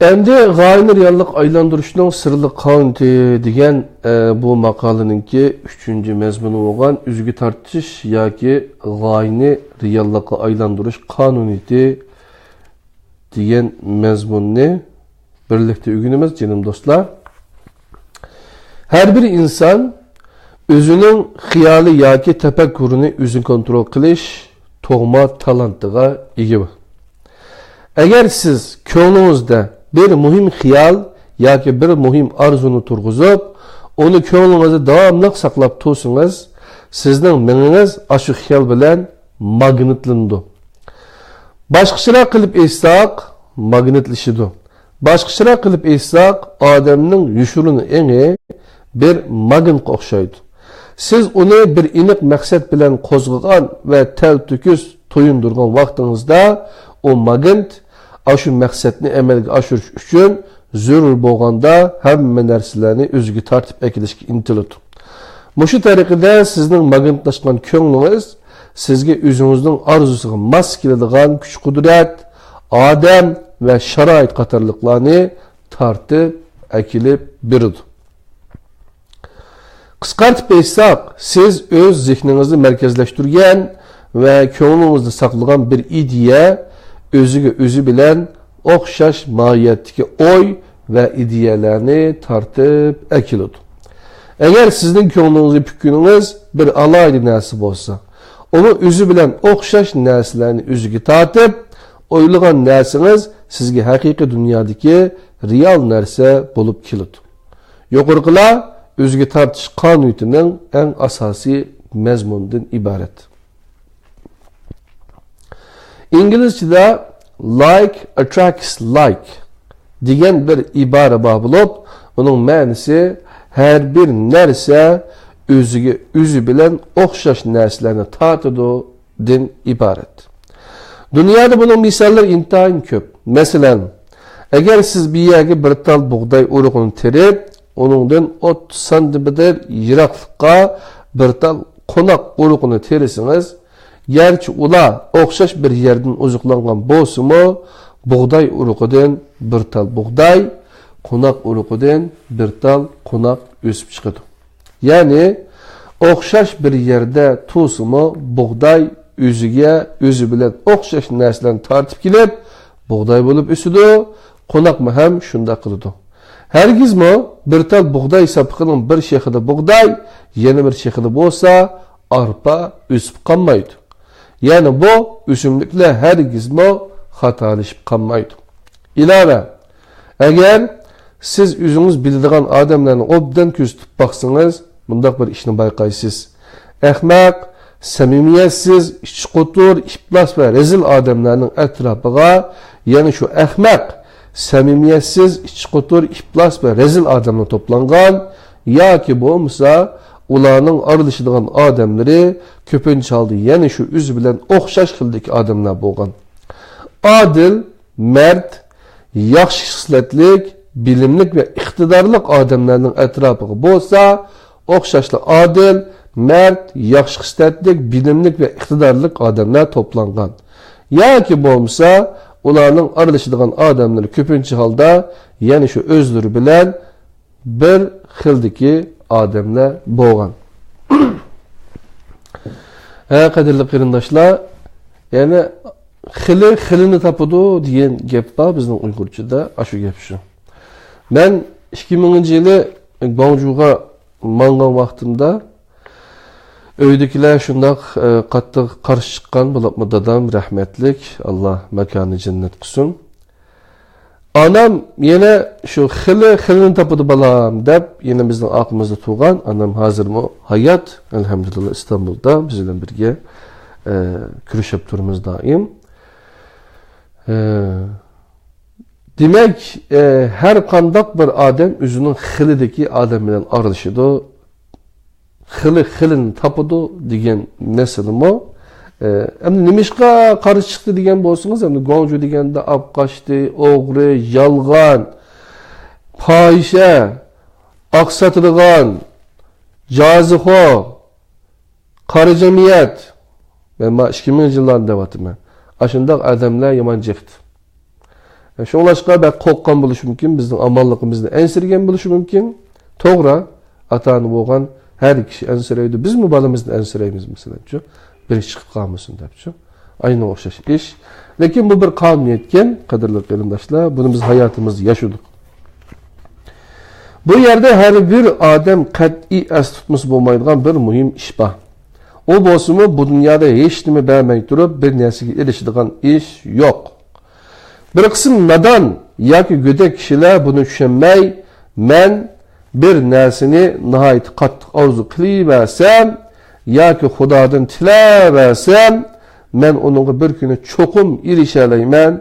ئەمدى غايىنى رېئاللىققا ئايلاندۇرۇشنىڭ سىرلىق قانۇنىيىتى دېگەن، ئە، بۇ ماقالىنىڭكى ئۈچىنچى مەزمۇنى بولغان ئۈزگە تارتىش ياكى غايىنى رېئاللىققا ئايلاندۇرۇش قانۇنىيىتى دېگەن مەزمۇننى بىرلىكتە ئۆگىنىمىز، جېنىم دوستلار. ھەر بىر ئىنسان ئۆزىنىڭ خىيالى ياكى تەپەككۇرىنى ئۆزى كونترول قىلىش تۇغما تالانتىغا ئىگە. ئەگەر سىز كۆڭلىڭىزدە بىر مۇھىم خىيال ياكى بىر مۇھىم ئارزۇنى تۇرغۇزۇپ، ئۇنى كۆڭلىڭىزدە داۋاملىق ساقلاپ تۇرسىڭىز، سىزنىڭ مېڭىڭىز ئاشۇ خىيال بىلەن ماگنىتلىنىدۇ. باشقىچىراق قىلىپ ئېيتساق، ماگنىتلىشىدۇ. باشقىچىراق قىلىپ ئېيتساق، ئادەمنىڭ يوشۇرۇن ئېڭى بىر ماگنىتقا ئوخشايدۇ. سىز ئۇنى بىر ئېنىق مەقسەت بىلەن قوزغىغان ۋە تەلتۆكۈس تويۇندۇرغان ۋاقتىڭىزدا، ئۇ ماگنىت ئاشۇ مەقسەتنى ئەمەلگە ئاشۇرۇش ئۈچۈن زۆرۈر بولغاندا ھەممە نەرسىلەرنى ئۆزىگە تارتىپ ئەكېلىشكە ئىنتىلىدۇ. مۇشۇ تەرىقىدە سىزنىڭ ماگنىتلاشقان كۆڭلىڭىز سىزگە ئۆزىڭىزنىڭ ئارزۇسىغا ماس كېلىدىغان كۈچ-قۇدرەت، ئادەم ۋە شارائىت قاتارلىقلارنى تارتىپ ئەكېلىپ بېرىدۇ. قىسقارتىپ ئېيتساق، سىز ئۆز زېھنىڭىزنى مەركەزلەشتۈرگەن ۋە كۆڭلىڭىزدە ساقلىغان بىر ئىدىيە ئۆزىگە ئۆزى بىلەن ئوخشاش ماھىيەتتىكى ئوي ۋە ئىدىيەلەرنى تارتىپ ئەكېلىدۇ. ئەگەر سىزنىڭ كۆڭلىڭىزدە پۈككىنىڭىز بىر ئالاھىدە نەرسە بولسا، ئۇمۇ ئۆزى بىلەن ئوخشاش نەرسىلەرنى ئۆزىگە تارتىپ، ئويلىغان نەرسىڭىز سىزگە ھەقىقىي دۇنيادىكى رېئال نەرسە بولۇپ كېلىدۇ. يۇقىرىقىلار ئۆزىگە تارتىش قانۇنىيىتىنىڭ ئەڭ ئاساسىي مەزمۇنىدىن ئىبارەت. ئىنگلىزچىدە like attracts like دېگەن بىر ئىبارە بار بولۇپ، ئۇنىڭ مەنىسى ھەر بىر نەرسە ئۆزىگە ئۆزى بىلەن ئوخشاش نەرسىلەرنى تارتىدۇدىن ئىبارەت. دۇنيادا بۇنىڭ مىساللىرى ئىنتايىن كۆپ. مەسىلەن، ئەگەر سىز بىر يەرگە بىر تال بۇغداي ئۇرۇقىنى تېرىپ، ئۇنىڭدىن ئوتتۇز سانتىمېتىر يىراقلىققا بىر تال قوناق ئۇرۇقىنى تېرىسىڭىز، گەرچە ئۇلار ئوخشاش بىر يەردىن ئوزۇقلانغان بولسىمۇ، بۇغداي ئۇرۇقىدىن بىر تال بۇغداي، قوناق ئۇرۇقىدىن بىر تال قوناق ئۆسۈپ چىقىدۇ. يەنى ئوخشاش بىر يەردە تۇرسىمۇ، بۇغداي ئۆزىگە، ئۆزى بىلەن ئوخشاش نەرسىلەرنى تارتىپ كېلىپ، بۇغداي بولۇپ ئۆسىدۇ، قوناقمۇ ھەم شۇنداق قىلىدۇ. ھەرگىزمۇ بىر تال بۇغداي ساپىقىنىڭ بىر شېخىدا بۇغداي، يەنە بىر شېخىدا بولسا ئارپا ئۆسۈپ قالمايدۇ. يەنى بۇ ئۆسۈملۈكلەر ھەرگىزمۇ خاتالىشىپ قالمايدۇ. ئىلاۋە، ئەگەر سىز ئۆزىڭىز بىلىدىغان ئادەملەرنى ئوبدان كۆزىتىپ باقسىڭىز، مۇنداق بىر ئىشنى بايقايسىز. ئەخمەق، سەمىمىيەتسىز، ئىچى قوتۇر، ئىپلاس ۋە رەزىل ئادەملەرنىڭ ئەتراپىغا يەنە شۇ ئەخمەق، سەمىمىيەتسىز، ئىچى قوتۇر، ئىپلاس ۋە رەزىل ئادەملەر توپلانغان ياكى بولمىسا ئۇلارنىڭ ئارىلىشىدىغان ئادەملىرى كۆپىنچە ھالدا يەنە شۇ ئۆزى بىلەن ئوخشاش خىلدىكى ئادەملەر بولغان. ئادىل، مەرد، ياخشى خىسلەتلىك، بىلىملىك ۋە ئىقتىدارلىق ئادەملەرنىڭ ئەتراپىغا بولسا ئوخشاشلا ئادىل، مەرد، ياخشى خىسلەتلىك، بىلىملىك ۋە ئىقتىدارلىق ئادەملەر توپلانغان. ياكى بولمىسا ئۇلارنىڭ ئارىلىشىدىغان ئادەملىرى كۆپىنچە ھالدا يەنە شۇ ئۆزلىرى بىلەن بىر خىلدىكى ئادەملەر بولغان. ھە، قەدىرلىك قېرىنداشلار، يەنە خىلى خىلىنى تاپىدۇ دېگەن گەپ بار بىزنىڭ ئۇيغۇرچىدا، ئاشۇ گەپ شۇ. مەن ئىككى مىڭىنچى يىلى گۇاڭجۇغا ماڭغان ۋاقتىمدا ئۆيدىكىلەر شۇنداق، ئە، قاتتىق قارشى چىققان، بولۇپمۇ دادام رەھمەتلىك، ئاللا ماكانىنى جەننەت قىلسۇن. ئانام يەنە شۇ خىلى، خىلىنى تاپىدۇ بالام دەپ، يەنە بىزنىڭ ئارقىمىزدا تۇرغان. ئانام ھازىرمۇ ھايات، ئەلھەمدۇلىللا، ئىستانبۇلدا بىز بىلەن بىرگە، ئە، كۆرۈشۈپ تۇرىمىز دائىم. ئە، دېمەك، ئە، ھەر قانداق بىر ئادەم ئۆزىنىڭ خىلىدىكى ئادەم بىلەن ئارىلىشىدۇ. خىلى خىلىنى تاپىدۇ دېگەن مەسىلىمۇ. ئە، ئەمدى نېمىشقا قارشى چىقتى دېگەن بولسىڭىز، ئەمدى گۇاڭجۇ دېگەندە ئاپ قاچتى، ئوغرى، يالغان، پاھىشە، ئاق ساتىدىغان، جازىخو، قارا جەمئىيەت. مەن ما ئىككى مىڭىنچى يىللارنى دەۋاتىمەن. ئاشۇنداق ئادەملەر يامان جىق. شۇڭلاشقا بەك قورققان بولۇشى مۇمكىن، بىزنىڭ ئامانلىقىمىزدىن ئەنسىرىگەن بولۇشى مۇمكىن. توغرا، ئاتا-ئانا بولغان ھەر كىشى ئەنسىرەيدۇ. بىزمۇ بالىمىزدىن ئەنسىرەيمىز، مەسىلەن، شۇ بىرى چىقىپ قالمىسۇن دەپ، شۇ ئاينىڭ ئوخشاش ئىش. لېكىن بۇ بىر قانۇنىيەتكەن، قەدىرلىك قېرىنداشلار، بۇنى بىز ھاياتىمىزدا ياشىدۇق. بۇ يەردە ھەر بىر ئادەم قەتئىي ئەستە تۇتمىسا بولمايدىغان بىر مۇھىم ئىش بار. ئۇ بولسىمۇ بۇ دۇنيادا ھېچنېمە بەرمەي تۇرۇپ بىر نەرسىگە ئېرىشىدىغان ئىش يوق. بىر قىسىم نادان ياكى گۆدەك كىشىلەر بۇنى چۈشەنمەي، مەن بىر نەرسىنى ناھايىتى قاتتىق ئارزۇ قىلىۋەرسەم ياكى خۇدادىن تىلەۋەرسەم، مەن ئۇنىڭغا بىر كۈنى چوقۇم ئېرىشەلەيمەن،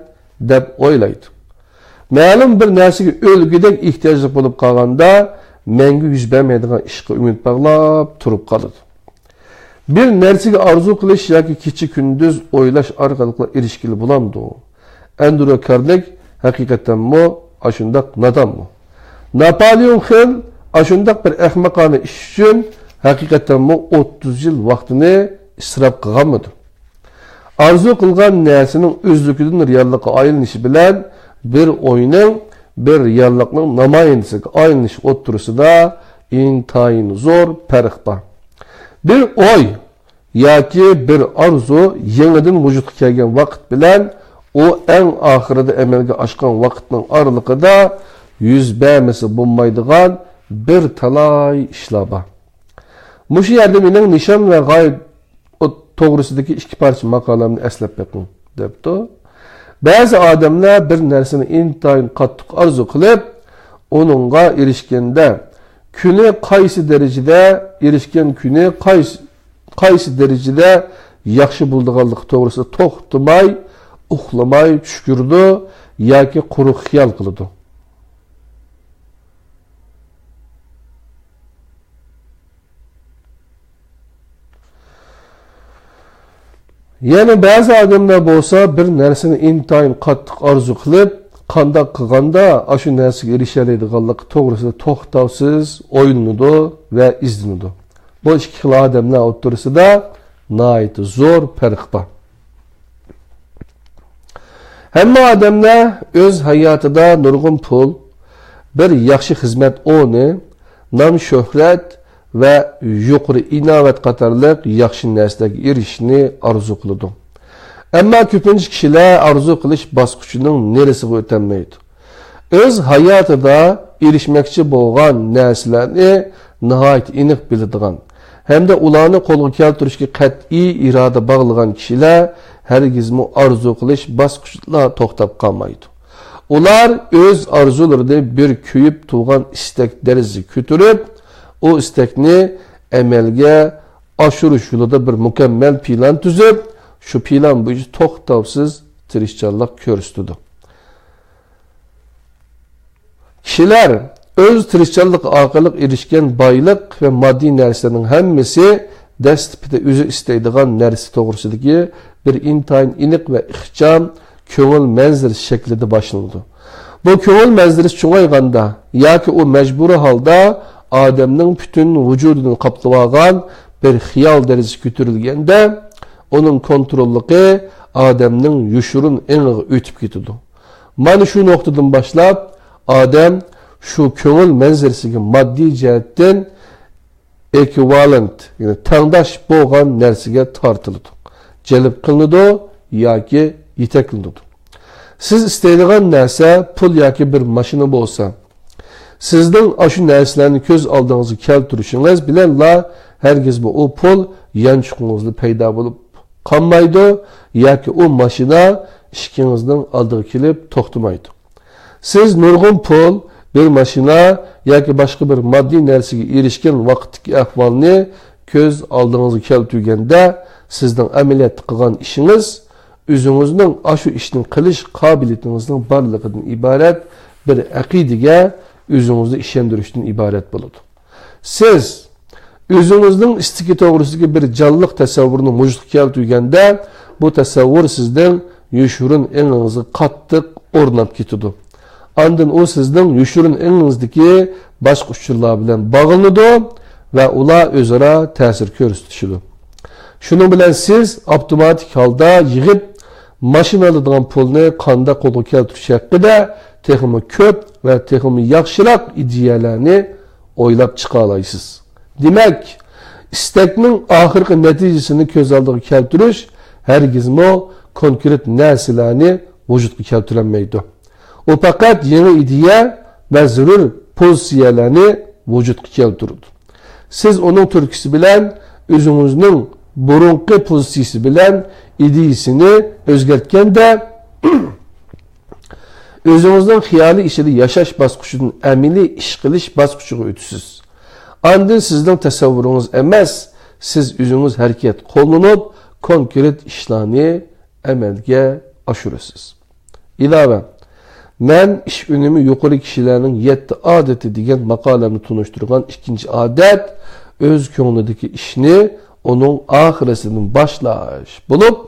دەپ ئويلايدۇ. مەلۇم بىر نەرسىگە ئۆلگۈدەك ئېھتىياجلىق بولۇپ قالغاندا، مەڭگۈ يۈز بەرمەيدىغان ئىشقا ئۈمىد باغلاپ تۇرۇپ قالىدۇ. بىر نەرسىگە ئارزۇ قىلىش ياكى كېچە-كۈندۈز ئويلاش ئارقىلىقلا ئېرىشكىلى بولامدۇ؟ ئەندرو كارنېگى ھەقىقەتەنمۇ ئاشۇنداق نادانمۇ؟ ناپولېئون خىل ئاشۇنداق بىر ئەخمىقانە ئىش ئۈچۈن ھەقىقەتەنمۇ ئوتتۇز يىل ۋاقتىنى ئىسراپ قىلغانمىدۇ؟ ئارزۇ قىلغان نەرسىنىڭ ئۆزلۈكىدىن رېئاللىققا ئايلىنىشى بىلەن بىر ئوينىڭ بىر رېئاللىقنىڭ نامايەندىسىگە ئايلىنىشى ئوتتۇرىسىدا ئىنتايىن زور پەرق بار. بىر ئوي ياكى بىر ئارزۇ يېڭىدىن ۋۇجۇدقا كەلگەن ۋاقىت بىلەن ئۇ ئەڭ ئاخىرىدا ئەمەلگە ئاشقان ۋاقىتنىڭ ئارىلىقىدا يۈز بەرمىسە بولمايدىغان بىر تالاي ئىشلار بار. مۇشۇ يەردە مېنىڭ نىشان ۋە غايە توغرىسىدىكى ئىككى پارچە ماقالەمنى ئەسلەپ بېقىڭ، دەپتۇ. بەزى ئادەملەر بىر نەرسىنى ئىنتايىن قاتتىق ئارزۇ قىلىپ، ئۇنىڭغا ئېرىشكەندە، كۈنى قايسى دەرىجىدە، ئېرىشكەن كۈنى قايسى، قايسى دەرىجىدە ياخشى بولىدىغانلىقى توغرىسىدا توختىماي، ئۇخلىماي چۈش كۆرىدۇ ياكى قۇرۇق خىيال قىلىدۇ. يەنە بەزى ئادەملەر بولسا بىر نەرسىنى ئىنتايىن قاتتىق ئارزۇ قىلىپ، قانداق قىلغاندا ئاشۇ نەرسىگە ئېرىشەلەيدىغانلىقى توغرىسىدا توختاۋسىز ئويلىنىدۇ ۋە ئىزدىنىدۇ. بۇ ئىككى خىل ئادەملەر ئوتتۇرىسىدا ناھايىتى زور پەرق بار. ھەممە ئادەملەر ئۆز ھاياتىدا نۇرغۇن پۇل، بىر ياخشى خىزمەت ئورنى، نام-شۆھرەت ۋە يۇقىرى ئىناۋەت قاتارلىق ياخشى نەرسىلەرگە ئېرىشىشنى ئارزۇ قىلىدۇ. ئەمما كۆپىنچە كىشىلەر ئارزۇ قىلىش باسقۇچىنىڭ نېرىسىغا ئۆتەلمەيدۇ. ئۆز ھاياتىدا ئېرىشمەكچى بولغان نەرسىلەرنى ناھايىتى ئېنىق بىلىدىغان ھەمدە ئۇلارنى قولغا كەلتۈرۈشكە قەتئىي ئىرادە باغلىغان كىشىلەر ھەرگىزمۇ ئارزۇ قىلىش باسقۇچىدىلا توختاپ قالمايدۇ. ئۇلار ئۆز ئارزۇلىرىنى بىر كۆيۈپ تۇرغان ئىستەك دەرىجىسىگە كۆتۈرۈپ، ئۇ ئىستەكنى ئەمەلگە ئاشۇرۇش يولىدا بىر مۇكەممەل پىلان تۈزۈپ، شۇ پىلان بويىچە توختاۋسىز تىرىشچانلىق كۆرسىتىدۇ. كىشىلەر ئۆز تىرىشچانلىقى ئارقىلىق ئېرىشكەن بايلىق ۋە ماددىي نەرسىلەرنىڭ ھەممىسى دەسلىپىدە ئۆزى ئىستەيدىغان نەرسە توغرىسىدىكى بىر ئىنتايىن ئېنىق ۋە ئىخچام كۆڭۈل مەنزىرىسى شەكلىدە باشلىنىدۇ. بۇ كۆڭۈل مەنزىرىسى چوڭايغاندا ياكى ئۇ مەجبۇرىي ھالدا ئادەمنىڭ پۈتۈن ۋۇجۇدىنى قاپلىۋالغان بىر خىيال دەرىجىسىگە كۆتۈرۈلگەندە، ئۇنىڭ كونتروللۇقى ئادەمنىڭ يوشۇرۇن ئېڭىغا ئۆتۈپ كېتىدۇ. مانا شۇ نۇقتىدىن باشلاپ، ئادەم شۇ كۆڭۈل مەنزىرىسىگە ماددىي جەھەتتىن ئېكۋىۋالېنت، يەنى تەڭداش بولغان نەرسىگە تارتىلىدۇ، جەلپ قىلىنىدۇ ياكى يېتەكلىنىدۇ. سىز ئىستەيدىغان نەرسە پۇل ياكى بىر ماشىنا بولسا، سىزنىڭ ئاشۇ نەرسىلەرنى كۆز ئالدىڭىزغا كەلتۈرۈشىڭىز بىلەنلا ھەرگىزمۇ ئۇ پۇل يانچۇقىڭىزدا پەيدا بولۇپ قالمايدۇ ياكى ئۇ ماشىنا ئىشىكىڭىزنىڭ ئالدىغا كېلىپ توختىمايدۇ. سىز نۇرغۇن پۇل، بىر ماشىنا ياكى باشقا بىر ماددىي نەرسىگە ئېرىشكەن ۋاقىتتىكى ئەھۋالنى كۆز ئالدىڭىزغا كەلتۈرگەندە، سىزنىڭ ئەمەلىيەتتە قىلغان ئىشىڭىز ئۆزىڭىزنىڭ ئاشۇ ئىشنى قىلىش قابىلىيىتىڭىزنىڭ بارلىقىدىن ئىبارەت بىر ئەقىدىگە ئۆزىڭىزنى ئىشەندۈرۈشتىن ئىبارەت بولىدۇ. سىز ئۆزىڭىزنىڭ ئىستىكى توغرىسىدىكى بىر جانلىق تەسەۋۋۇرنى ۋۇجۇدقا كەلتۈرگەندە، بۇ تەسەۋۋۇر سىزنىڭ يوشۇرۇن ئېڭىڭىزغا قاتتىق ئورناپ كېتىدۇ. ئاندىن ئۇ سىزنىڭ يوشۇرۇن ئېڭىڭىزدىكى باشقا ئۇچۇرلار بىلەن باغلىنىدۇ ۋە ئۇلار ئۆزئارا تەسىر كۆرسىتىشىدۇ. شۇنىڭ بىلەن سىز ئاپتوماتىك ھالدا يىغىپ، ماشىنا ئالىدىغان پۇلنى قانداق قولغا كەلتۈرۈش ھەققىدە تېخىمۇ كۆپ ۋە تېخىمۇ ياخشىراق ئىدىيەلەرنى ئويلاپ چىقالايسىز. دېمەك، ئىستەكنىڭ ئاخىرقى نەتىجىسىنى كۆز ئالدىغا كەلتۈرۈش ھەرگىزمۇ كونكرېت نەرسىلەرنى ۋۇجۇدقا كەلتۈرەلمەيدۇ. ئۇ پەقەت يېڭى ئىدىيە ۋە زۆرۈر پوزىتسىيەلەرنى ۋۇجۇدقا كەلتۈرىدۇ. سىز ئۇنىڭ تۈرتكىسى بىلەن ئۆزىڭىزنىڭ بۇرۇنقى پوزىتسىيىسى بىلەن ئىدىيىسىنى ئۆزگەرتكەندە، ئۆزىڭىزنىڭ خىيالىي ئىچىدە ياشاش باسقۇچىدىن ئەمەلىي ئىش قىلىش باسقۇچىغا ئۆتىسىز. ئاندىن سىزنىڭ تەسەۋۋۇرىڭىز ئەمەس، سىز ئۆزىڭىز ھەرىكەت قوللىنىپ، كونكرېت ئىشلارنى ئەمەلگە ئاشۇرىسىز. ئىلاۋە، مەن ئىش ئۈنۈمى يۇقىرى كىشىلەرنىڭ يەتتە ئادىتى دېگەن ماقالەمنى تونۇشتۇرغان ئىككىنچى ئادەت ئۆز كۆڭلىدىكى ئىشنى ئۇنىڭ ئاخىرىسىدىن باشلاش بولۇپ،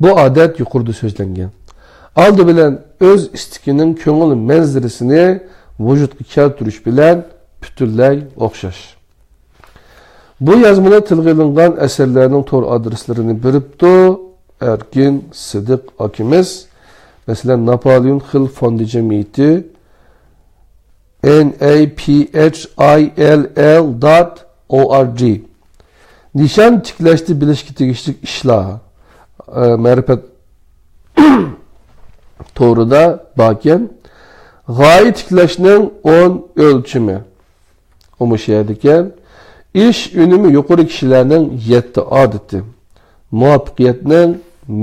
بۇ ئادەت يۇقىرىدا سۆزلەنگەن. ئالدى بىلەن ئۆز ئىستىكىنىڭ كۆڭۈل مەنزىرىسىنى ۋۇجۇدقا كەلتۈرۈش بىلەن پۈتۈنلەي ئوخشاش. بۇ يازمىدا تىلغا ئېلىنغان ئەسەرلەرنىڭ تور ئادرېسلىرىنى بېرىپتۇ ئەركىن سىدىق ئاكىمىز. مەسىلەن، ناپالېئون خىل فوندى جەمئىيىتى، N A P H I L L dot O R G. نىشان تىكلەشتە بىلىشكە تېگىشلىك ئىشلار، ئە، مەرىپەت تورىدا باركەن. غايە تىكلەشنىڭ ئون ئۆلچىمى. ئۇمۇ شۇ يەردىكەن. ئىش ئۈنۈمى يۇقىرى كىشىلەرنىڭ يەتتە ئادىتى، مۇۋەپپەقىيەتنىڭ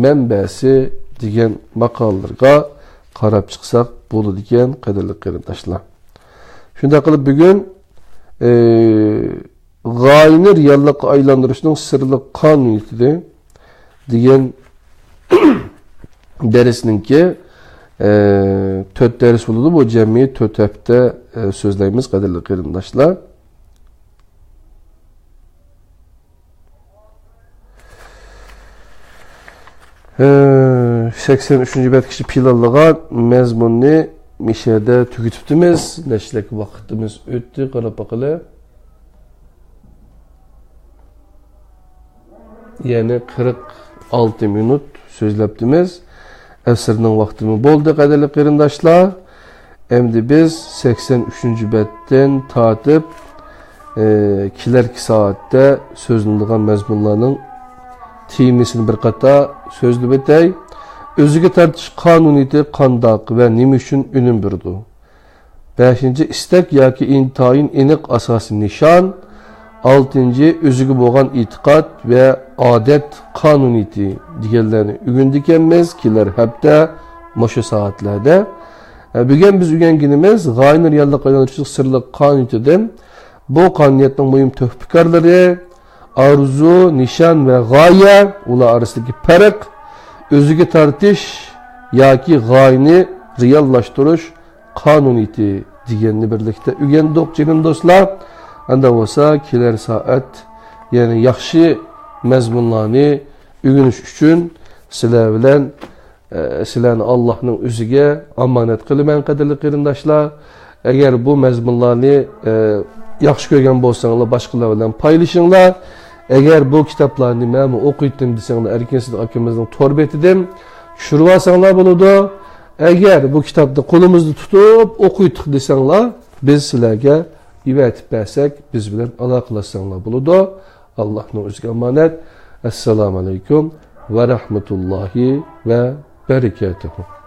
مەنبەسى دېگەن ماقالىلىرىغا قاراپ چىقساق بولىدىكەن، قەدىرلىك قېرىنداشلار. شۇنداق قىلىپ بۈگۈن، ئى، غايىنى رېئاللىققا ئايلاندۇرۇشنىڭ سىرلىق قانۇنىيىتى دېگەن دەرسنىڭكى، ئە، تۆت دەرس بولىدۇ. بۇ جەمئىي تۆت ھەپتە، ئە، سۆزلەيمىز، قەدىرلىك قېرىنداشلار. ئە، سەكسەن ئۈچىنچى بەتكىچە پىلانلىغان مەزمۇننى مىشەدە تۈگىتىپتىمىز. نەچچىلىك ۋاقتىمىز ئۆتتى، قاراپ باقىلى. يەنى قىرىق ئالتە مىنۇت سۆزلەپتىمىز. ئەسىرنىڭ ۋاقتىمۇ بولدى، قەدىرلىك قېرىنداشلار. ئەمدى بىز سەكسەن ئۈچىنچى بەتتىن تارتىپ، ئى، كېلەركى سائەتتە سۆزلىنىدىغان مەزمۇنلارنىڭ تېمىسىنى بىر قاتار سۆزلەپ ئۆتەي. ئۆزىگە تارتىش قانۇنىيىتى قانداق ۋە نېمە ئۈچۈن ئۈنۈم بېرىدۇ؟ بەشىنچى، ئىستەك ياكى ئىنتايىن ئېنىق ئاساسىي نىشان. ئالتىنچى، ئۆزىگە بولغان ئېتىقاد ۋە ئادەت قانۇنىيىتى دېگەنلەرنى ئۆگىنىدىكەنمىز كېلەر ھەپتە مۇشۇ سائەتلەردە. ئە، بۈگۈن بىز ئۆگەنگىنىمىز غايىنى رېئاللىققا ئايلاندۇرۇشنىڭ سىرلىق قانۇنىيىتىدىن. بۇ قانۇنىيەتنىڭ مۇھىم تۆھپىكارلىرى، ئارزۇ، نىشان ۋە غايە، ئۇلار ئارىسىدىكى پەرق، ئۆزىگە تارتىش ياكى غايىنى رېئاللاشتۇرۇش قانۇنىيىتى دېگەننى بىرلىكتە ئۆگەندۇق، جېنىم دوستلار. ئەندى بولسا كېلەر سائەت يەنە ياخشى مەزمۇنلارنى ئۆگىنىش ئۈچۈن سىلەر بىلەن، ئە، سىلەرنى ئاللاھنىڭ ئۆزىگە ئامانەت قىلىمەن، قەدىرلىك قېرىنداشلار. ئەگەر بۇ مەزمۇنلارنى، ئە، ياخشى كۆرگەن بولساڭلار، باشقىلار بىلەن پايلىشىڭلار. ئەگەر بۇ كىتابلارنى مەنمۇ ئوقۇيتتىم دېسەڭلار، ئەركىن سىدىق ئاكىمىزنىڭ تور بېتىدىن چۈشۈرۈۋالساڭلار بولىدۇ. ئەگەر بۇ كىتابنى قولىمىزدا تۇتۇپ ئوقۇيتتۇق دېسەڭلار، بىز سىلەرگە ئېۋەتىپ بەرسەك، بىز بىلەن ئالاقىلەشسەڭلار بولىدۇ. ئاللاھنىڭ ئۆزىگە ئامانەت. ئەسسالامۇ ئەلەيكۇم ۋە رەھمەتۇللاھى ۋە بەرىكاتۇھۇ.